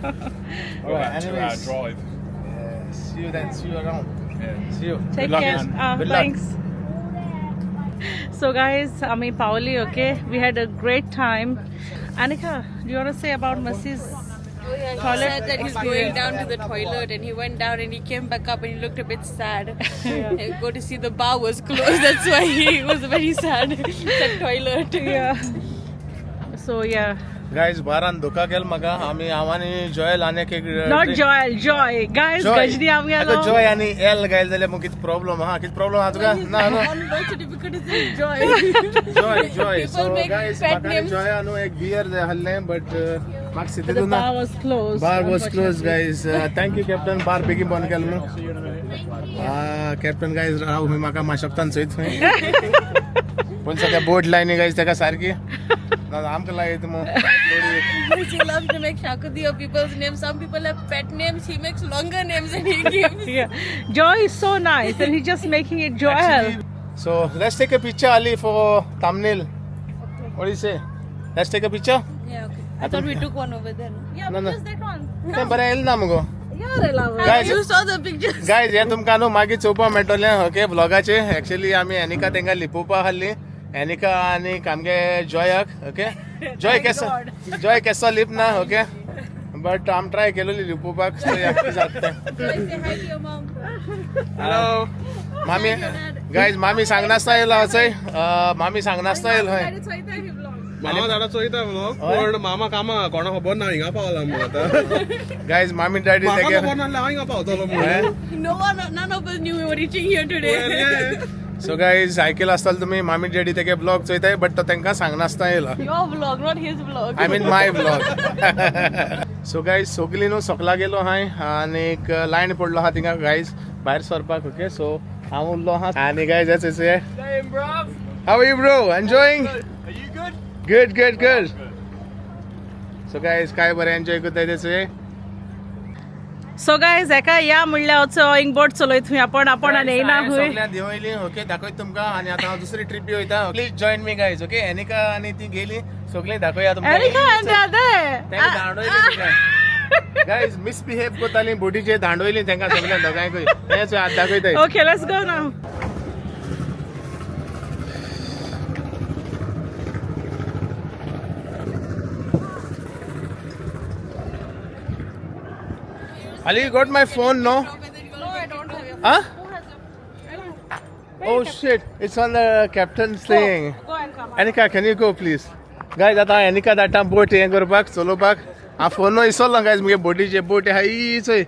Alright, about 2 hour anyways. drive. Yeah, see you then. See you around. Yeah. See you. Take luck, care. man. Good luck. Thanks. So guys, I'm in Paoli, okay? We had a great time. Anika, do you want to say about Masi's Oh yeah, he Toilet said that he's going down to the toilet, and he went down and he came back up and he looked a bit sad. And go to see the bar was closed. That's why he was very sad. That toilet. Yeah. So yeah. Guys, बारान धोका केलो म्हाका. आमी हांव आनी जॉयल आनी एक Not Joel, Joy. Guys, Gajni आम गेलो. जॉय आनी एल गायल जाल्यार मग कितें प्रॉब्लम आहा? कितें प्रॉब्लम आहा तुका? ना ना. On birth certificate it says Joy. Joy, Joy. People so make guys, pet म्हाका names. Joy न्हू एक बियर जाय आहलें, बट म्हाका But the सितीतून ना. bar was closed. Bar was closed, unfortunately. Guys. Thank you captain. Bar बेगीन बंद केलो म्हणून. कॅप्टन गायज राव खंय म्हाका माशोक्तान चोयत खंय. पूण सद्या बोट लायनी गायज तेका सारकी ना आमकां लायत मग. He loves to make shakudi of people's names. Some people have pet names. He makes longer names and he gives. Yeah. Joy is so nice and he's just making it Joel. So let's take a picture, Ali, for thumbnail. What do you say? Let's take a picture. Yeah, okay. I thought we took one over there. No? Yeah, No, we no. use that one. तें बरें येयलें ना मुगो. Yeah, Guys, You saw the pictures. Guys हें तुमकां न्हू मागीर चोवपा मेळटलें ओके व्लॉगाचे एक्चुअली आमी एनिका तेंकां लिपोवपा आहली एनिका आनी आमगे जॉयाक ओके जॉय केसो जॉय केसो लिप ना ओके बट आम ट्राय केलोली लिपोवपाक So, yeah, जाता तें. Say hi to your mom. Hello. मामी गायज मामी सांगनासतना येयला हय मामी सांगनासतना येयलो हय मामा झाडा चोयता व्लॉग हय? पण मामा कामा कोणा खबर ना हिंगा पावला म्हणून आतां. गायज मामी डॅडी म्हाका तेगे खबर नासलें हांव हिंगा पावतलो म्हणून. No one, none of us knew we were reaching here today. So guys आयकेला आसतलो तुमी मामी डॅडी तेगे ब्लॉग चोयताय बट तो तेंकां सांगनासतना येयला. Your vlog, not his vlog. I mean my vlog. So guys सगली न्हू सकला गेलो हांय आनीक लायन पडलो आहा थिंगा गायज भायर सरपाक ओके सो हांव उरलो आहा आनी गायज हेच. How are you bro? Enjoying? Are you good? Good, good, good. So guys काय बरें एन्जॉय करताय तेचे. सो गायज एका या म्हणल्यार वचो हिंग बोट चलयत थंय आपण आपण आनी येयना खंय. सगळ्यां देंवयली ओके दाखयत तुमकां आनी आतां हांव दुसरी ट्रीप बी वयता. Please join me guys okay. Anika आनी ती गेली सगळीं दाखोवया तुमकां. एनिका आनी तांकां दांडोयली गायज मिसबिहेव करताली बोटीचेर दांडोयली तांकां सगळ्यांक दोगांयकूय. हेंच हात दाखयताय. Okay let's go now. Ali, you got my phone, no? No, I don't have your Huh? Oh shit, it's on the captain's thing. Go and come. Anika, can you go please? Guys, आता Anika धाडटा बोट हें करपाक चलोवपाक. हांव phone इसरलो guys मुगे बोटीचे बोट आहा ही चोय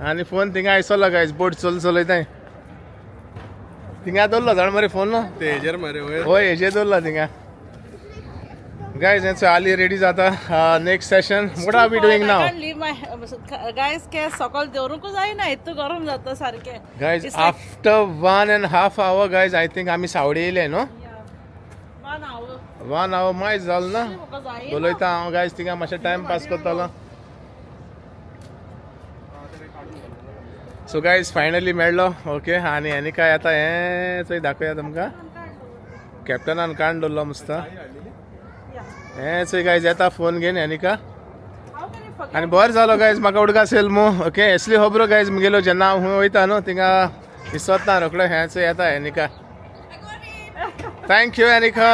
आनी फोन थिंगा इसरलो गायज बोट चल चलयताय थिंगा दवरलो जाण मरे फोन. तेजेर मरे वयर. हय हेजेर दवरलो थिंगा. गायज हें चोय आली रेडी जाता next session. What are we doing now? I can't leave my guys K सकल दवरूंक जायना इतू गरम जाता सारकें. Guys, It's like- after 1.5 hour guys I think आमी सावडे येयले न्हू. 1 hour. 1 hour मायज जालो ना. म्हाका जायना. उलयता हांव गायज थिंगा मातशें टायम पास करतालो. सो गायज फायनली मेळ्ळो ओके. आनी आनी काय आतां हें चोय दाखोवया तुमकां कॅप्टनान काण दवरलो मस्त. हें चोय गायज येता फोन घेवन Aneka. How can you forget? आनी बरें जालो गायज म्हाका उडगास येयल मू ओके. एसली खबरो गायज मुगेलो जेन्ना हांव खूंय वयता न्हू थिंगा विसरता रोकडो. हें चोय येता Anika. Thank you Anika,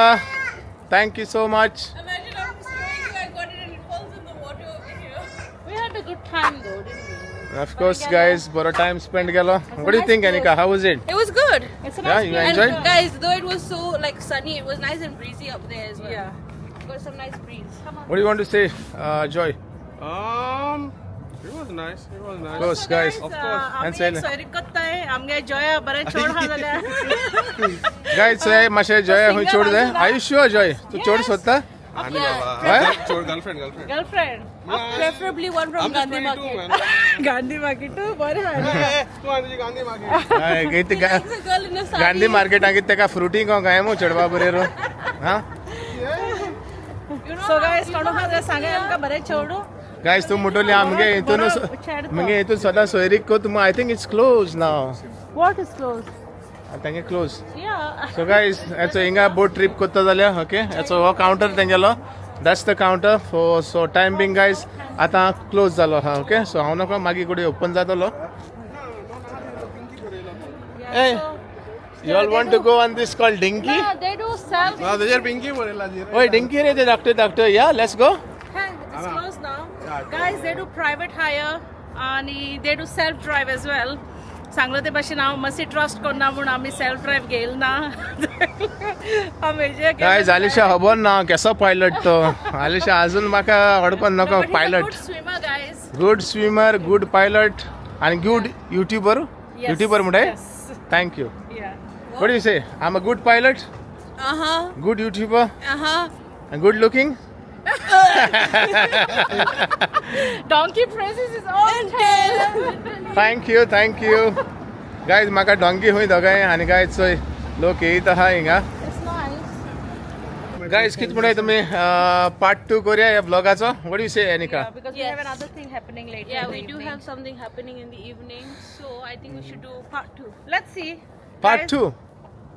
thank you so much. Imagine I'm showing you I got it and it falls in the water over here. We had a good time though, didn't we? Of course guys बरो time spend केलो. What do you think Anika, how was it? It was good. It's a Yeah, nice you place. enjoyed? And guys, though it was so like sunny, it was nice and breezy up there as well. Yeah. Got some nice breeze. What do you want to say, Joy? It was nice. It was nice. Close, guys. Of course. And आमी say एक सोयरीक करताय आमगे जया बरें चोड आहा जाल्यार. Guys, say मातशें Joy हुंय चोड जाय. Are you sure, Joy? तूं चोड सोदता? आनी बाबा. हय? चोड girlfriend, girlfriend. Girlfriend. Preferably one from I'm just Gandhi 22, Market. man. Gandhi market बरें Hey, hey, तूं आनी तुजी गांधी मार्केट. हय, कितें Likes a girl in a sari. Gandhi मार्केटाक कितें तेका फ्रुटी काय मू चेडवा बरें रो. हां सो गायज कोण आहा जाल्यार सांगाय आमकां बरें चेडूं. गायज तूं म्हणटली आमगे हितून मुगे हितून सदां सोयरीक को तूं. I think it's close now. What is close? तेंगे क्लोज. या. सो गायज हेचो हिंगा बोट ट्रीप करता जाल्यार ओके हेचो हो कावंटर तेंगेलो. That's the counter for so time being guys आतां क्लोज जालो आहा ओके. सो हांव नाका मागीर कडेन ओपन जातलो. Hey, you all want to go on this called dinghy? They do sell. ना तेजेर पिंकी बरयला जी. ओय डिंकी रे ते धाकटे धाकटे. Yeah let's go. It's closed now. Guys, they do private hire आणि they do self drive as well. सांगलो ते भाशेन हांव मातशी ट्रस्ट करना म्हूण आमी सेल्फ ड्रायव्ह घेयल ना. आमी हेजे गायज आलिशा खबर ना केसो पायलट तो. आलिशा अजून म्हाका अडकोन नको pilot. Pilot. Good swimmer guys. Good swimmer, good pilot आनी गुड युट्यूबर. युट्यूबर म्हणटाय. Thank you. What do you say? I'm a good pilot, Uh-huh. good YouTuber, Uh-huh. and good looking. Donkey praises is all Thank you, thank you. Guys, म्हाका donkey हुंय दोगांय आनी guys चोय लोक येयत आहा हिंगा. It's nice. Guys, कितें म्हणटाय तुमी पार्ट टू करूया ह्या ब्लॉगाचो? What do you say, Anika? Yeah, because we have another thing happening later. Yeah, in the we do evening. have something happening in the evening, so I think we should do part 2. Let's see. Part Guys, 2.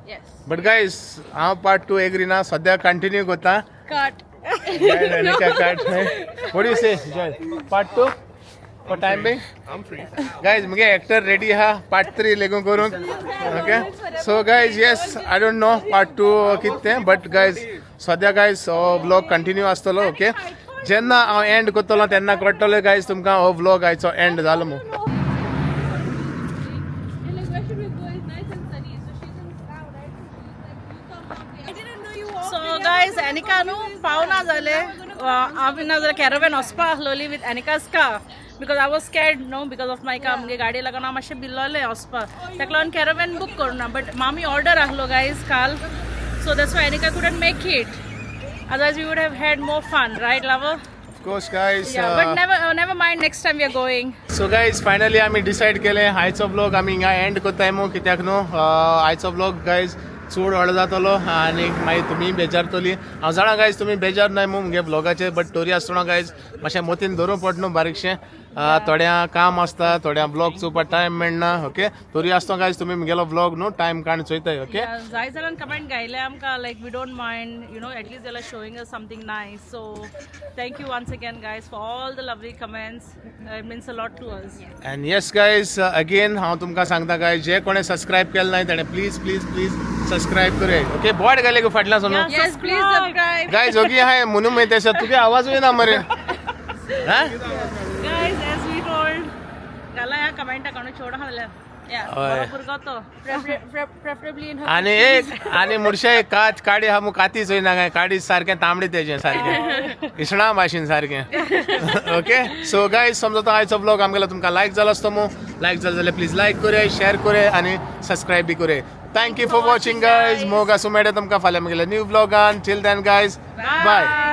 Yes. But guys, हांव part 2 agree ना. सद्या continue करता. Cut. Guys, Anika, cut. What do you say, Joy? Part 2? For time being I'm free. Guys मुगे actor ready आहा part three लेगून करूंक. Okay, so guys, yes, I don't know part two कितें तें, but guys सद्या guys हो vlog continue आसतलो. Okay, जेन्ना हांव एंड करतलो तेन्ना कळटलो गायज तुमकां हो व्लॉग आयचो एंड जालो म्हूण. Like, where should we go? It's nice and sunny. So she's in town, right? So she's like, you come out. I didn't know you walked. So guys, Aneka न्हू पावना जाले. हांव ना जाल्यार कॅरवेन वचपा आसलोली with Anika's car because I was scared no because of my car. मुगे गाडी लागून हांव मातशें भिल्लोलें वचपा. ताका लागून कॅरवेन बूक करुना, बट मामी ऑर्डर आहलो गायज काल, so that's why Anika couldn't make it. Otherwise we would have had more fun, right, lover? Of course guys. But never mind, next time we are going. So guys, finally आमी decide केलें आयचो vlog आमी हिंगा and करताय मू, कित्याक न्हू आयचो व्लॉग गायज चड व्हडलो जातलो आनी मागीर तुमी बेजारतली. हांव जाणा गायज तुमी बेजार नाय मू मुगे व्लॉगाचेर, बट तोरी आसतना गायज मातशें मतीन धरूं पड न्हू बारीकशें. थोड्यां काम आसता, थोड्यां व्लॉग चोवपाक टायम मेळना. ओके, तोरी आसतना गायज तुमी मुगेलो व्लॉग न्हू टायम काडून चोयताय. ओके. जाय जाणांनी कमेंट गायले आमकां, like we don't mind, at least they are showing us something nice. So thank you once again guys for all the lovely comments. It means a lot to us. And yes guys, again हांव तुमकां सांगता guys, जे कोणें subscribe केलें ना ताणें please please please subscribe करया. Okay, बोट घाले गो फाटल्यान Sonu. Yes, please subscribe. Guys, ओगी हाय म्हणून मागीर तें तुगे आवाजूय ना मरे. हा. गायज, एज we told, घाला ह्या कमेंटा कोणूय चोड आहा जाल्यार. Yeah, हय. बरो भुरगो तो. Preferably in her. आनी एक आनी मुडशे कात काडी आहा मू, काती चोयना काय, काडी सारकें तांबडे तेजें सारकें इसणा भाशेन सारकें. ओके, सो गायज, समजा आयचो ब्लॉग आमगेलो तुमकां लायक जालो आसतो मू, लायक जालो जाल्यार प्लीज लायक करया, शेअर करया आनी सबस्क्रायब बी करया. Thank you for watching guys. मोग आसूं मेळटा तुमकां फाल्यां म्हगेल्या new ब्लॉगान. Till then guys, bye.